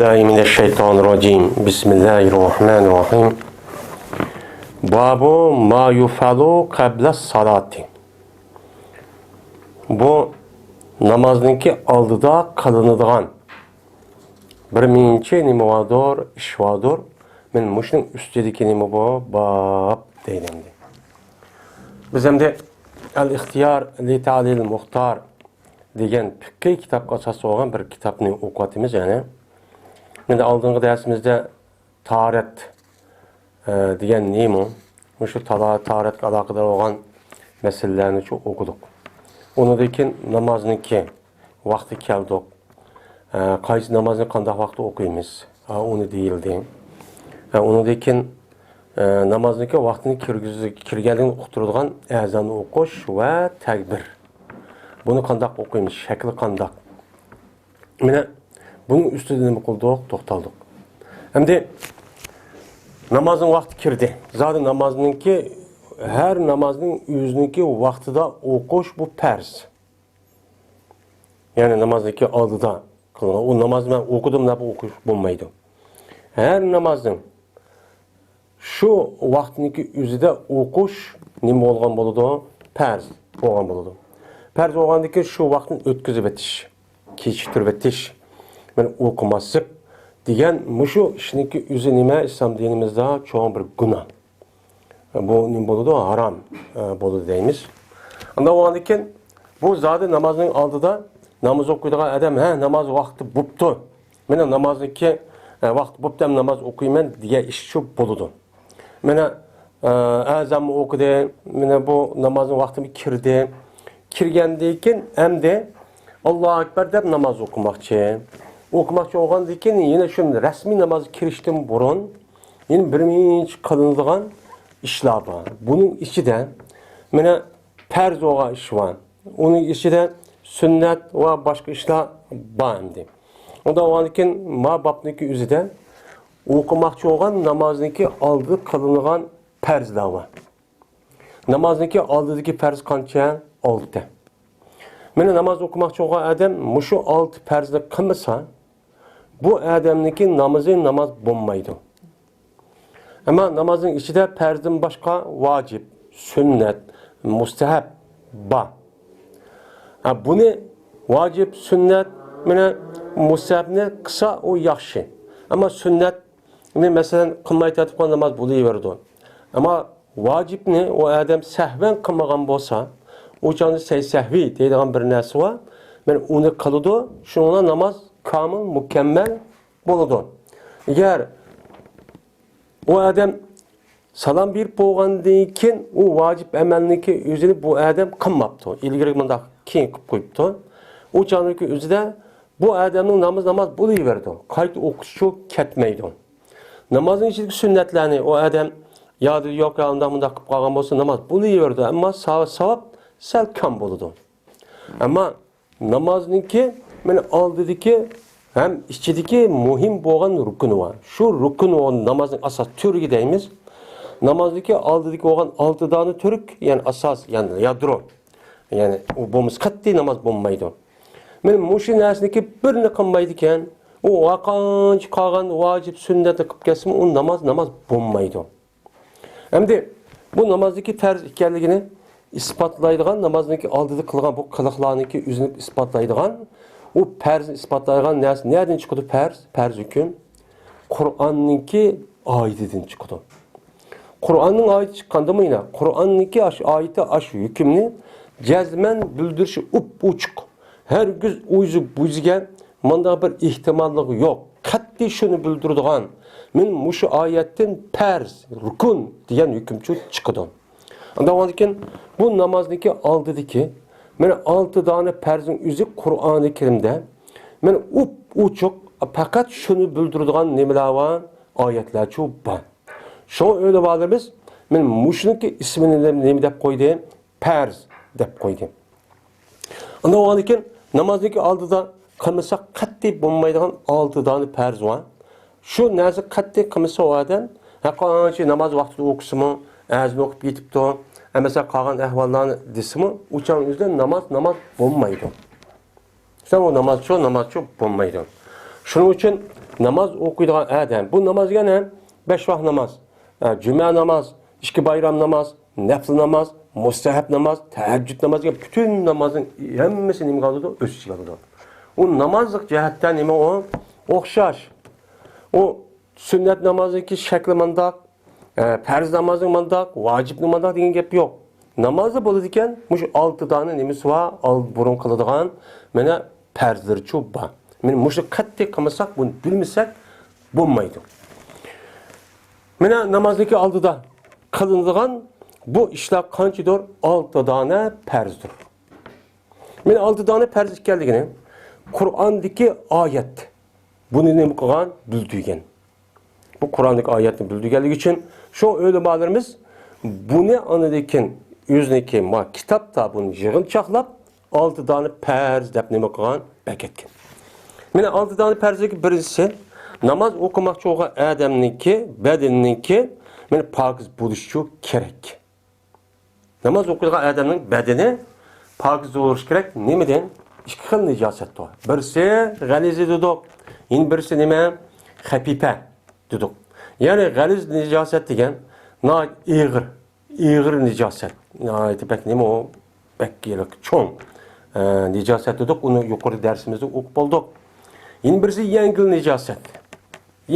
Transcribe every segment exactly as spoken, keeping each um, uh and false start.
بالله من الشيطان الرجيم. بسم الله الرحمن الرحيم. باب ما يفعل قبل الصلاة. بۇ نامازنىڭكى ئالدىدا قىلىنىدىغان بىر مۇنچە نېمە باردۇر، ئىش باردۇر. مەن مۇشۇنىڭ ئۈستىدىكى نېمە بۇ؟ باب دەيدۇ ئەمدى. بىز ئەمدى ئەل ئىختىيار لى تەلىل مۇختار دېگەن پىقھىي كىتابقا ئاساس بولغان بىر كىتابنى ئوقۇۋاتىمىز، يەنى. مەن ئالدىنقى دەرسىمىزدە تاھارەت، ئە، دېگەن نېمە؟ مۇشۇ تالا-، تاھارەتكە ئالاقىدار بولغان مەسىلىلەرنىچۇ ئوقۇدۇق. ئۇنىڭدىن كېيىن نامازنىڭكى ۋاقتى كەلدۇق. ئە، قايسى نامازنى قانداق ۋاقىتتا ئوقۇيمىز؟ ئا، ئۇنى دېيىلدى. ئە، ئۇنىڭدىن كېيىن، ئە، نامازنىڭكى ۋاقتىنى كىرگۈزۈ-، كىرگەنلىكىنى ئۇقتۇرىدىغان ئەزاننى ئوقۇش ۋە تەكبىر. بۇنى قانداق ئوقۇيمىز؟ شەكلى قانداق؟ مانا بۇنىڭ ئۈستىدە نېمە قىلدۇق؟ توختالدۇق. ئەمدى نامازنىڭ ۋاقتى كىردى. زادى نامازنىڭكى، ھەر نامازنىڭ ئۆزىنىڭكى ۋاقتىدا ئوقۇش بۇ پەرز. يەنى نامازنىڭكى ئالدىدا قىلغان. ئۇ نامازنى مەن ئوقۇدۇم دەپ ئوقۇش بولمايدۇ. ھەر نامازنىڭ شۇ ۋاقىتنىڭكى ئۆزىدە ئوقۇش نېمە بولغان بولىدۇ؟ پەرز بولغان بولىدۇ. پەرز بولغاندىن كېيىن شۇ ۋاقىتنى ئۆتكۈزۈۋېتىش، كېچىكتۈرۈۋېتىش، مانا ئوقۇماسلىق دېگەن مۇشۇ ئىشنىڭكى ئۆزى نېمە؟ ئىسلام دىنىمىزدا چوڭ بىر گۇناھ. بۇ نېمە بولىدۇ؟ ھارام، ئە، بولىدۇ دەيمىز. ئاندىن بولغاندىن كېيىن بۇ زادى نامازنىڭ ئالدىدا ناماز ئوقۇيدىغان ئادەم، ھە، ناماز ۋاقتى بوپتۇ. مانا نامازنىڭكى، ئە، ۋاقتى بوپتۇ، ھەم ناماز ئوقۇيمەن دېگەن ئىش شۇ بولىدۇ. مانا، ئە، ئەزانمۇ ئوقۇدى، مانا بۇ نامازنىڭ ۋاقتىمۇ كىردى. كىرگەندىن كېيىن ئەمدى ئاللاھۇ ئەكبەر دەپ ناماز ئوقۇماقچى. ئوقۇماقچى بولغاندىن كېيىن يەنە شۇ رەسمىي نامازغا كىرىشتىن بۇرۇن يەنە بىر مۇنچە قىلىنىدىغان ئىشلار بار. بۇنىڭ ئىچىدە مانا پەرز بولغان ئىش بار. ئۇنىڭ ئىچىدە سۈننەت ۋە باشقا ئىشلار بار ئەمدى. ئۇنداق بولغاندىن كېيىن ما بابنىڭكى ئۆزىدە ئوقۇماقچى بولغان نامازنىڭكى ئالدىدا قىلىنغان پەرزلەر بار. نامازنىڭكى ئالدىدىكى پەرز قانچە؟ ئالتە. مانا ناماز ئوقۇماقچى بولغان ئادەم مۇشۇ ئالتە پەرزنى قىلمىسا، بۇ ئادەمنىڭكى نامىزى ناماز بولمايدۇ. ئەمما نامازنىڭ ئىچىدە پەرزدىن باشقا ۋاجىپ، سۈننەت، مۇستەھەب بار. ھە، بۇنى ۋاجىپ، سۈننەت، مانا مۇستەھەبنى قىلسا ئۇ ياخشى. ئەمما سۈننەتنى مەسىلەن قىلماي تارتىپ قالغان ناماز بولۇۋېرىدۇ. ئەمما ۋاجىپنى ئۇ ئادەم سەھۋەن قىلمىغان بولسا، ئۇ چاغدا سەي سەھۋى دەيدىغان بىر نەرسە بار. مانا ئۇنى قىلىدۇ، شۇنىڭ بىلەن ناماز كامىل، مۇكەممەل بولىدۇ. ئەگەر ئۇ ئادەم سالام بېرىپ بولغاندىن كېيىن ئۇ ۋاجىپ ئەمەلنىڭكى ئۆزىنى بۇ ئادەم قىلماپتۇ، ئىلگىرى مۇنداق كېيىن قىلىپ قويۇپتۇ. ئۇ چاغنىڭكى ئۆزىدە بۇ ئادەمنىڭ نامىزى ناماز بولۇۋېرىدۇ، قايتا ئوقۇشى كەتمەيدۇ. نامازنىڭ ئىچىدىكى سۈننەتلەرنى ئۇ ئادەم يادا يوق، يا ئۇنداق مۇنداق قىلىپ قالغان بولسا ناماز بولۇۋېرىدۇ، ئەمما ساۋ-، ساۋاب سەل كەم بولىدۇ. ئەمما نامازنىڭكى مانا ئالدىدىكى ھەم ئىچىدىكى مۇھىم بولغان رۇكۇنى بار. شۇ رۇكۇن بولغان نامازنىڭ ئاساس تۈرىگە دەيمىز. نامازنىڭكى ئالدىدىكى بولغان ئالتە دانە تۈرۈك، يەنى ئاساس، يەنى يادرو. يەنى ئۇ بولمىسا قەتئىي ناماز بولمايدۇ. مانا مۇشۇ نەرسىنىڭكى بىرىنى قىلمايدىكەن، ئۇ ۋاقانچە قالغان ۋاجىپ سۈننەتنى قىلىپ كەتسىمۇ ئۇ ناماز، ناماز بولمايدۇ. ئەمدى بۇ نامازنىڭكى پەرز ئىكەنلىكىنى ئىسپاتلايدىغان، نامازنىڭكى ئالدىدا قىلغان بۇ قىلىقلارنىڭكى ئۆزىنى ئىسپاتلايدىغان، ئۇ پەرزنى ئىسپاتلايدىغان نەرسە نەدىن چىقىدۇ؟ پەرز، پەرز ھۆكۈم قۇرئاننىڭكى ئايىتىدىن چىقىدۇ. قۇرئاننىڭ ئايىتى چىققاندىمۇ يەنە قۇرئاننىڭكى ئاشۇ ئايىتى ئاشۇ ھۆكۈمنى جەزمەن بىلدۈرۈشى ئوپئوچۇق. ھەرگىز ئۇيزى بۇيزىگە مانداق بىر ئېھتىماللىق يوق. قەتئىي شۇنى بىلدۈرىدىغان، مەن مۇشۇ ئايەتتىن پەرز، رۇكۇن دېگەن ھۆكۈمچۇ چىقىدۇ. ئاندىن كېيىن بۇ نامازنىڭكى ئالدىدىكى مانا ئالتە دانە پەرزنىڭ ئۆزى قۇرئانى كەرىمدە مانا ئوپئوچۇق پەقەت شۇنى بىلدۈرىدىغان نېمىلەر بار؟ ئايەتلەرچۇ بار. شۇڭا ئۆيلەۋالىمىز، مانا مۇشۇنىڭكى ئىسمىنى نېمە دەپ قويدى؟ پەرز دەپ قويدى. ئاندىن كېيىن نامازنىڭكى ئالدىدا قىلمىسا قەتئىي بولمايدىغان ئالتە دانە پەرز بار. شۇ نەرسە قەتئىي قىلمىسا ئۇ ئادەم، ھەققانچە ناماز ۋاقتىدا ئوقۇسىمۇ، ئەزىنى ئوقۇپ يېتىپتۇ، ئەمەسە قالغان ئەھۋاللارنى دېسىمۇ، ئۇ چاغنىڭ ئۆزىدە ناماز، ناماز بولمايدۇ. شۇڭا ئۇ نامازچۇ، نامازچۇ بولمايدۇ. شۇنىڭ ئۈچۈن ناماز ئوقۇيدىغان ئادەم، بۇ ناماز دېگەن ھەم بەش ۋاق ناماز، ئە، جۈمە ناماز، ئىككى بايرام ناماز، نەپلى ناماز، مۇستەھەپ ناماز، تەھەججۇد ناماز دېگەن پۈتۈن نامازنىڭ ھەممىسى نېمىگە ئالىدۇ؟ ئۆز ئىچىگە ئالىدۇ. ئۇ نامازلىق جەھەتتە نېمە ئۇ؟ ئوخشاش. ئۇ سۈننەت نامازنىڭكى شەكلى مانداق، ئە، پەرز نامازنىڭ مانداق، ۋاجىپنىڭ مانداق دېگەن گەپ يوق. نامازدا بولىدىكەن، مۇشۇ ئالتە دانە نېمىسى بار، ئالدى بۇرۇن قىلىدىغان، مانا، پەرزلىرىچۇ بار. مانا مۇشۇنى قەتئىي قىلمىساق، بۇنى بىلمىسەك بولمايدۇ. مانا نامازدىكى ئالدىدا قىلىنىدىغان بۇ ئىشلار قانچىدۇر؟ ئالتە دانە پەرزدۇر. مانا ئالتە دانە پەرز ئىكەنلىكىنى قۇرئاندىكى ئايەت بۇنى نېمە قىلغان؟ بىلدۈرگەن. بۇ قۇرئاندىكى ئايەتنى بىلدۈرگەنلىكى ئۈچۈن شۇ ئۆلىمالىرىمىز بۇنى ئاندىن كېيىن ئۆزىنىڭكى ما كىتابتا بۇنى يىغىنچاقلاپ، ئالتە دانە پەرز دەپ نېمە قىلغان؟ بەكەتكەن. مانا ئالتە دانە پەرزدىكى بىرىنچىسى، ناماز ئوقۇماقچى بولغان ئادەمنىڭكى بەدىنىنىڭكى مانا پاكىز بولۇشىچۇ كېرەك. ناماز ئوقۇيدىغان ئادەمنىڭ بەدىنى پاكىز بولۇشى كېرەك. نېمىدىن؟ ئىككى خىل نىجاسەت بار. بىرسى غەلىزى دېدۇق، يەنە بىرسى نېمە؟ خەپىپە دېدۇق. يەنى غەلىز نىجاسەت دېگەن ناھايىتى ئېغىر، ئېغىر نىجاسەت. ناھايىتى بەك نېمە ئۇ؟ بەك ھېلىقى چوڭ، ئە، نىجاسەت دېدۇق. ئۇنى يۇقىرى دەرسىمىزدە ئوقۇپ بولدۇق. يەنە بىرسى يەڭگىل نىجاسەت.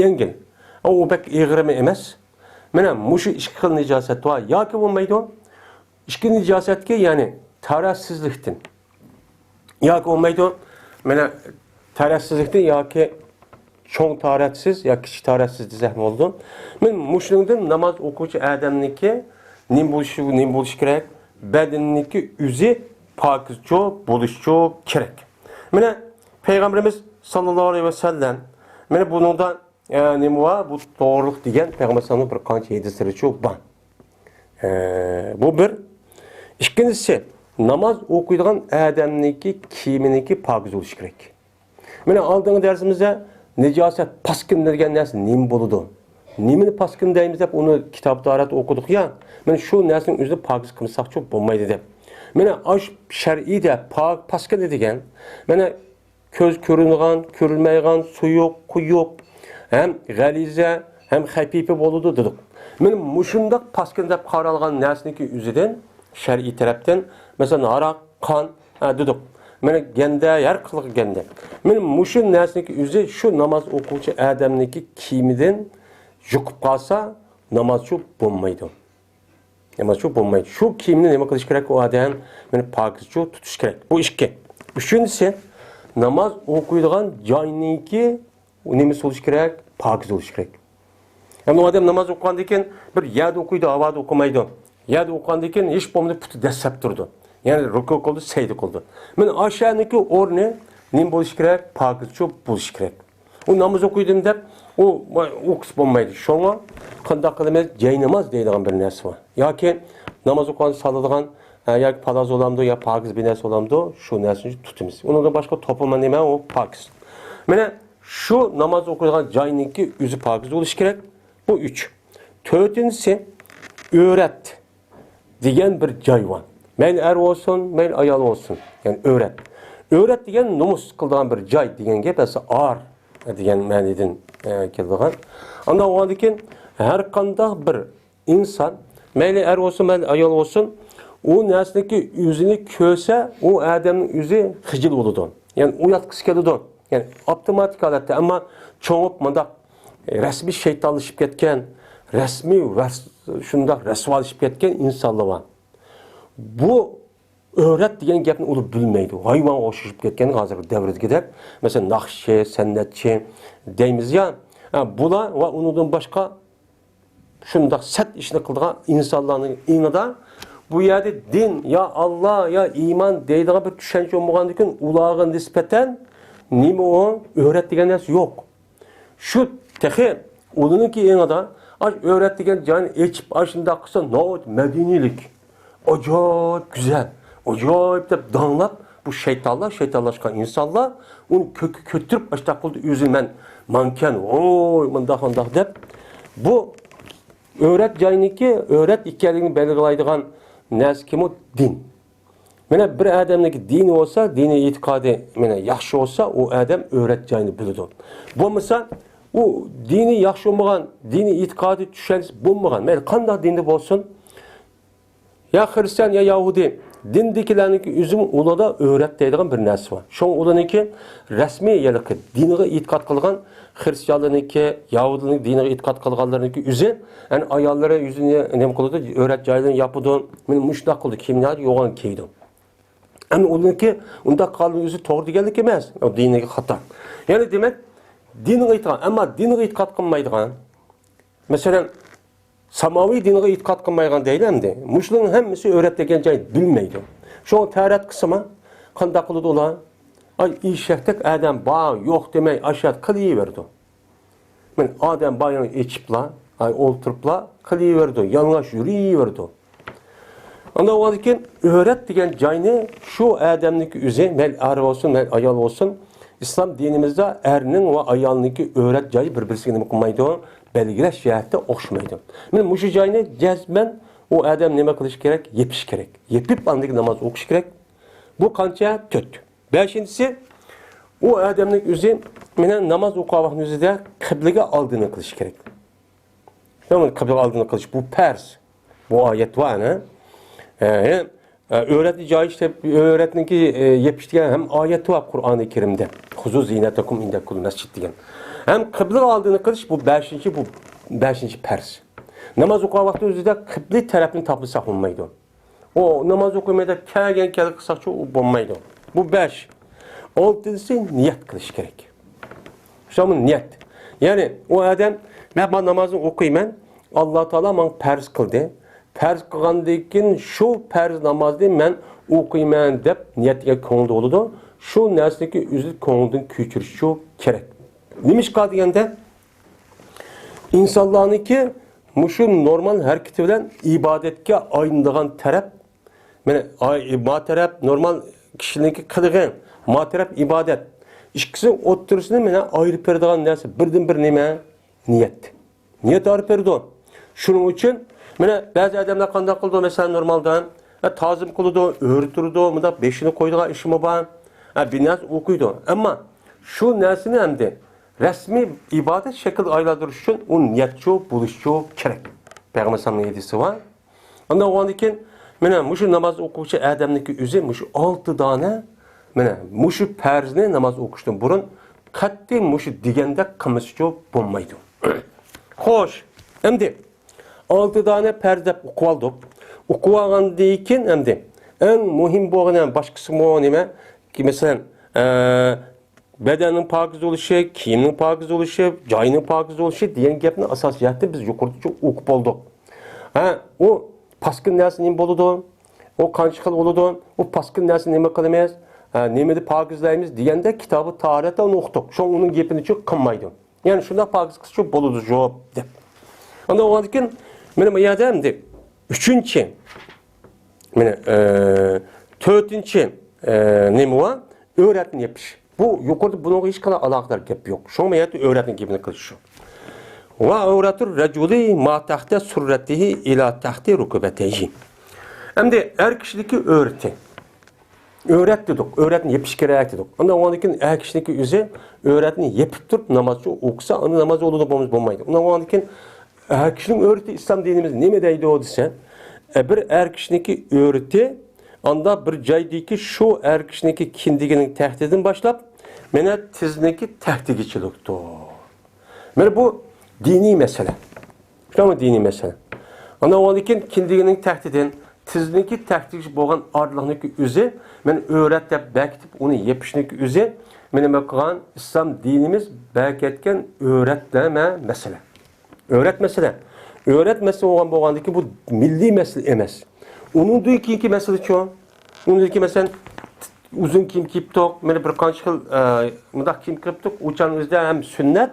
يەڭگىل. ئۇ بەك ئېغىرمۇ ئەمەس. مانا مۇشۇ ئىككى خىل نىجاسەت بار. ياكى بولمايدۇ. ئىككى نىجاسەتكە، يەنى تاھارەتسىزلىكتىن. ياكى بولمايدۇ. مانا تاھارەتسىزلىكتىن ياكى چوڭ تاھارەتسىز ياكى كىچىك تاھارەتسىز دېسەكمۇ بولىدۇ. مانا مۇشۇنىڭدىن ناماز ئوقۇغۇچى ئادەمنىڭكى نېمە بولۇشى، نېمە بولۇشى كېرەك؟ بەدىنىنىڭكى ئۆزى پاكىزچۇ بولۇشچۇ كېرەك. مانا پەيغەمبىرىمىز ساللاللاھۇ ئەلەيھى ۋەسەللەم مانا بۇنىڭدا ئە، نېمە بار؟ بۇ توغرىلىق دېگەن پەيغەمبەر ئەلەيھىسسالامنىڭ بىر قانچە ھەدىسلىرىچۇ بار. ئە، بۇ بىر. ئىككىنچىسى، ناماز ئوقۇيدىغان ئادەمنىڭكى كىيىمىنىڭكى پاكىز بولۇشى كېرەك. مانا ئالدىنقى دەرسىمىزدە نىجاسەت، پاسكىنا دېگەن نەرسە نېمە بولىدۇ؟ نېمىنى پاسكىنا دەيمىز دەپ ئۇنى كىتاب تاھارەتتە ئوقۇدۇق يا. مانا شۇ نەرسىنىڭ ئۆزىنى پاكىز قىلمىساقچۇ بولمايدۇ دەپ. مانا ئاشۇ شەرئىيدە پاك، پاسكىنا دېگەن، مانا كۆز كۆرۈنىدىغان، كۆرۈنمەيدىغان، سۇيۇق، قويۇق، ھەم غەلىزە، ھەم خەپىپە بولىدۇ دېدۇق. مانا مۇشۇنداق پاسكىنا دەپ قارالغان نەرسىنىڭكى ئۆزىدىن شەرئىي تەرەپتىن، مەسىلەن، ھاراق، قان، ھە، دېدۇق. مانا گەندە، ھەر قىلىق گەندە. مانا مۇشۇ نەرسىنىڭكى ئۆزى شۇ ناماز ئوقۇغۇچى ئادەمنىڭكى كىيىمىدىن يۇقۇپ قالسا، نامازچۇ بولمايدۇ. نېمە شۇ بولمايدۇ. شۇ كىيىمنى نېمە قىلىش كېرەك ئۇ ئادەم؟ مانا پاكىزچۇ تۇتۇش كېرەك. بۇ ئىككى. ئۈچىنچىسى، ناماز ئوقۇيدىغان جاينىڭكى نېمىسى بولۇشى كېرەك؟ پاكىز بولۇشى كېرەك. يەنى ئۇ ئادەم ناماز ئوقۇغاندىن كېيىن بىر يەردە ئوقۇيدۇ، ھاۋادا ئوقۇمايدۇ. يەردە ئوقۇغاندىن كېيىن ھېچ بولمىسا پۇتى دەسسەپ تۇرىدۇ. يەنى رۇكۇ قىلىدۇ، سەجدە قىلىدۇ. مانا ئاشۇنىڭكى ئورنى نېمە بولۇشى كېرەك؟ پاكىزچۇ بولۇشى كېرەك. ئۇ ناماز ئوقۇيدۇ دەپ، ئۇ ئوقۇسا بولمايدۇ. شۇڭا قانداق قىلىمىز؟ جايناماز دەيدىغان بىر نەرسە بار. ياكى ناماز ئوقۇغاندا سالىدىغان، ھە، ياكى پالاز بولامدۇ، يا پاكىز بىر نەرسە بولامدۇ، شۇ نەرسىنى تۇتىمىز. ئۇنىڭدىن باشقا توپىما نېمە؟ ئۇ پاكىز. مانا شۇ ناماز ئوقۇيدىغان جاينىڭكى ئۆزى پاكىز بولۇشى كېرەك. بۇ ئۈچ. تۆتىنچىسى، ئۆرەت دېگەن بىر جاي بار. مەيلى ئەر بولسۇن، مەيلى ئايال بولسۇن. يەنى ئۆرەت. ئۆرەت دېگەن نومۇس قىلىدىغان بىر جاي دېگەن گەپ، ئەسلى ئار دېگەن مەنىدىن، ئە، كېلىدىغان. ئانداق بولغاندىن كېيىن ھەر قانداق بىر ئىنسان، مەيلى ئەر بولسۇن، مەيلى ئايال بولسۇن، ئۇ نەرسىنىڭكى ئۆزىنى كۆرسە، ئۇ ئادەمنىڭ ئۆزى خىجىل بولىدۇ. يەنى ئۇياتقۇسى كېلىدۇ. يەنى ئاپتوماتىك ھالەتتە، ئەمما چوڭۇپ مۇنداق رەسمىي شەيتانلىشىپ كەتكەن، رەسمىي ۋەس-، شۇنداق رەسۋالىشىپ كەتكەن ئىنسانلار بار. بۇ ئۆرەت دېگەن گەپنى ئۇلار بىلمەيدۇ. ھايۋانغا ئوخشىشىپ كەتكەن ھازىرقى دەۋردىكىدەك، مەسىلەن، ناخشىچى، سەنئەتچى دەيمىز يا. ھە، بۇلار ۋە ئۇنىڭدىن باشقا شۇنداق سەت ئىشنى قىلىدىغان ئىنسانلارنىڭ ئېڭىدا بۇ يەردە دىن، يا ئاللا، يا ئىمان دەيدىغان بىر چۈشەنچە بولمىغاندىكىن، ئۇلارغا نىسبەتەن نېمە ئۇ؟ ئۆرەت دېگەن نەرسە يوق. شۇ تېخى ئۇلىنىڭكى ئېڭىدا ئاش ئۆرەت دېگەن جاينى ئېچىپ، ئاشۇنداق قىلسا، ناھايىتى مەدەنىيلىك، ئاجايىپ گۈزەل، ئاجايىپ دەپ داڭلاپ، بۇ شەيتانلار، شەيتانلاشقان ئىنسانلار ئۇنى كۆككە كۆتۈرۈپ، ئاشۇنداق قىلدى، ئۆزى مەن مانكەن، ۋوي، مۇنداق، مۇنداق دەپ، بۇ ئۆرەت جاينىڭكى ئۆرەت ئىكەنلىكىنى بەلگىلەيدىغان نەرسە كىمۇ؟ دىن. مانا بىر ئادەمنىڭكى دىنى بولسا، دىنىي ئېتىقادى مانا ياخشى بولسا، ئۇ ئادەم ئۆرەت جاينى بىلىدۇ. بولمىسا، ئۇ دىنى ياخشى بولمىغان، دىنىي ئېتىقادى، چۈشەنچىسى بولمىغان، مەيلى قانداق دىندا بولسۇن، يا خىرىستىيان، يا يەھۇدىي، دىندىكىلەرنىڭكى ئۆزىمۇ ئۇلاردا ئۆرەت دەيدىغان بىر نەرسە بار. شۇڭا ئۇلارنىڭكى رەسمىي ھېلىقى دىنىغا ئېتىقاد قىلغان خىرىستىيانلارنىڭكى، يەھۇدىيلارنىڭ دىنىغا ئېتىقاد قىلغانلارنىڭكى ئۆزى، يەنى ئاياللىرى يۈزىنى نېمە قىلىدۇ، ئۆرەت جايلىرىنى ياپىدۇ، مانا مۇشۇنداق قىلىدۇ، كىيىملەرنى يوغان كىيىدۇ. ئەمما ئۇنىڭكى ئۇنداق قىلغاننىڭ ئۆزى توغرا دېگەنلىك ئەمەس، ئۇ دىنىغا خاتا. يەنى دېمەك، دىنىغا ئېتىقاد، ئەمما دىنىغا ئېتىقاد قىلمايدىغان، مەسىلەن، ساماۋىي دىنىغا ئېتىقاد قىلمايدىغان دەيلى ئەمدى. مۇشۇلارنىڭ ھەممىسى ئۆرەت دېگەن جاينى بىلمەيدۇ. شۇڭا تەرەت قىلسىمۇ قانداق قىلىدۇ ئۇلار؟ ئاي، ئېشەكتەك ئادەم بار، يوق دېمەي، ئاشۇ يەردە قىلىۋېرىدۇ. مانا ئادەم بار يەرنى ئېچىپلا، ئاي، ئولتۇرۇپلا قىلىۋېرىدۇ، يالىڭاچ يۈرۈۋېرىدۇ. ئاندىن بولغاندىن كېيىن ئۆرەت دېگەن جاينى شۇ ئادەمنىڭكى ئۆزى، مەيلى ئەر بولسۇن، مەيلى ئايال بولسۇن، ئىسلام دىنىمىزدا ئەرنىڭ ۋە ئايالنىڭكى ئۆرەت جايى بىر-بىرسىگە نېمە قىلمايدۇ؟ بەلگىلەش جەھەتتە ئوخشىمايدۇ. مانا مۇشۇ جاينى جەزمەن ئۇ ئادەم نېمە قىلىشى كېرەك؟ يېپىشى كېرەك. يېپىپ ئاندىن كېيىن ناماز ئوقۇشى كېرەك. بۇ قانچە؟ تۆت. بەشىنچىسى، ئۇ ئادەمنىڭ ئۆزى مانا ناماز ئوقۇغان ۋاقتىنىڭ ئۆزىدە قىبلىگە ئالدىنى قىلىشى كېرەك. تامام، قىبلىگە ئالدىنى قىلىش، بۇ پەرز. بۇ ئايەت بار، ئەنە. ئە، ئە، ئۆرەتنى جايىش دەپ، ئۆرەتنىڭكى، ئە، يېپىش دېگەن ھەم ئايەت بار قۇرئانى كەرىمدە. خۇزۇ زىنەتەكۇم ئىندە كۇللى مەسجىد دېگەن. ھەم قىبلىگە ئالدىنى قىلىش، بۇ بەشىنچى، بۇ بەشىنچى پەرز. ناماز ئوقۇغان ۋاقتى ئۆزىدە قىبلە تەرەپنى تاپمىساق بولمايدۇ. ئۇ ناماز ئوقۇيمەن دەپ كەلگەن كەلگەن قىلساقچۇ، ئۇ بولمايدۇ. بۇ بەش. ئالتىنچىسى نىيەت قىلىش كېرەك. شۇمۇ نىيەت. يەنى ئۇ ئادەم، مەن بۇ نامازنى ئوقۇيمەن، ئاللا تائالا ماڭا پەرز قىلدى. پەرز قىلغاندىن كېيىن شۇ پەرز نامازنى مەن ئوقۇيمەن دەپ نىيەتكە كۆڭلىدە بولىدۇ. شۇ نەرسىنىڭكى ئۆزى كۆڭلىدىن كۆچۈرۈشچۇ كېرەك. نېمىشقا دېگەندە، ئىنسانلارنىڭكى مۇشۇ نورمال ھەرىكىتى بىلەن ئىبادەتكە ئايلىنىدىغان تەرەپ، مانا، ئاي-، ما تەرەپ نورمال كىشىنىڭكى قىلىقى، ما تەرەپ ئىبادەت. ئىككىسىنىڭ ئوتتۇرىسىنى، مانا، ئايرىپ بېرىدىغان نەرسە بىردىن بىر نېمە؟ نىيەت. نىيەت ئايرىپ بېرىدۇ. شۇنىڭ ئۈچۈن، مانا، بەزى ئادەملەر قانداق قىلىدۇ، مەسىلەن، نورمالدا، ھە، تازىم قىلىدۇ، ئۆرە تۇرىدۇ، مۇنداق بېشىنى قويىدىغان ئىشىمۇ بار. ھە، بىر نەرسە ئوقۇيدۇ. ئەمما شۇ نەرسىنى ئەمدى رەسمىي ئىبادەت شەكلىگە ئايلاندۇرۇش ئۈچۈن ئۇ نىيەتچۇ بولۇشچۇ كېرەك. پەيغەمبەر ئەلەيھىسسالامنىڭ ھەدىسى بار. ئاندىن بولغاندىن كېيىن، مانا مۇشۇ ناماز ئوقۇغۇچى ئادەمنىڭكى ئۆزى مۇشۇ ئالتە دانە، مانا مۇشۇ پەرزنى ناماز ئوقۇشتىن بۇرۇن قەتئىي مۇشۇ دېگەندەك قىلمىسىچۇ بولمايدۇ. خوش، ئەمدى ئالتە دانە پەرز دەپ ئوقۇۋالدۇق. ئوقۇۋالغاندىن كېيىن ئەمدى ئەڭ مۇھىم بولغىنى باشقىسىمۇ نېمە؟ مەسىلەن، ئە، بەدەننىڭ پاكىز بولۇشى، كىيىمنىڭ پاكىز بولۇشى، جاينىڭ پاكىز بولۇشى دېگەن گەپنى ئاساسىي جەھەتتىن بىز يۇقىرىدا ئوقۇپ بولدۇق. ھە، ئۇ پاسكىنا نەرسە نېمە بولىدۇ؟ ئۇ قانچە خىل بولىدۇ؟ ئۇ پاسكىنا نەرسە نېمە قىلىمىز؟ ھە، نېمىدە پاكىزلايمىز دېگەندە كىتابى تاھارەتتە ئۇنى ئوقۇدۇق. شۇڭا ئۇنىڭ گېپىنى چۈ قىلمايدۇ. يەنى شۇنداق پاكىز قىلسىچۇ بولىدۇ جاۋاب دەپ. ئاندىن بولغاندىن كېيىن مانا بۇ يەردە ئەمدى ئۈچىنچى، مانا، ئە، تۆتىنچى، ئە، نېمە بار؟ ئۆرەتنى يېپىش. بۇ يۇقىرىدا بۇنىڭغا ھېچقانداق ئالاقىدار گەپ يوق. شۇڭا مەن يەتتە ئۆرەتنىڭ گېپىنى قىلىش شۇ. ۋە ئەۋرەتۇر رەجۇلى ما تەختە سۇررەتىھى ئىلا تەختى رۇكۇبەتەيھى. ئەمدى ئەر كىشىدىكى ئۆرىتى. ئۆرەت دېدۇق، ئۆرەتنى يېپىش كېرەك دېدۇق. ئاندىن ئۇنىڭدىن كېيىن ئەر كىشىنىڭكى ئۆزى ئۆرەتنى يېپىپ تۇرۇپ ناماز ئوقۇسا، ئاندىن ناماز بولىدۇ، بولمىسا بولمايدۇ. ئاندىن ئۇنىڭدىن كېيىن ئەر كىشىنىڭ ئۆرىتى ئىسلام دىنىمىز نېمە دەيدۇ دېسە، ئە، بىر ئەر كىشىنىڭكى ئۆرىتى ئاندا بىر جايدىكى شۇ ئەر كىشىنىڭكى كىندىكىنىڭ تەختىدىن باشلاپ، مانا تىزنىڭكى تەختىگىچىلىكتۇر. مانا بۇ دىنىي مەسىلە. شۇنداقمۇ دىنىي مەسىلە. ئاندىن ئۇنىڭدىن كېيىن كىندىكىنىڭ تەختىدىن تىزنىڭكى تەختىگىچە بولغان ئارىلىقنىڭكى ئۆزى، مانا ئۆرەت دەپ بەكىتىپ ئۇنى يېپىشنىڭكى ئۆزى، مانا نېمە قىلغان ئىسلام دىنىمىز بەكەتكەن ئۆرەتلەمە مەسىلە. ئۆرەت مەسىلە. ئۆرەت مەسىلە بولغان بولغاندىكىن بۇ مىللىي مەسىلە ئەمەس. ئۇنىڭدىن كېيىنكى مەسىلىچۇ؟ ئۇنىڭدىن كېيىن مەسىلەن ئۇزۇن كىيىم كىيىپتۇق، مانا بىر قانچە خىل، ئە، مۇنداق كىيىم كىيىپتۇق، ئۇ چاغنىڭ ئۆزىدە ھەم سۈننەت،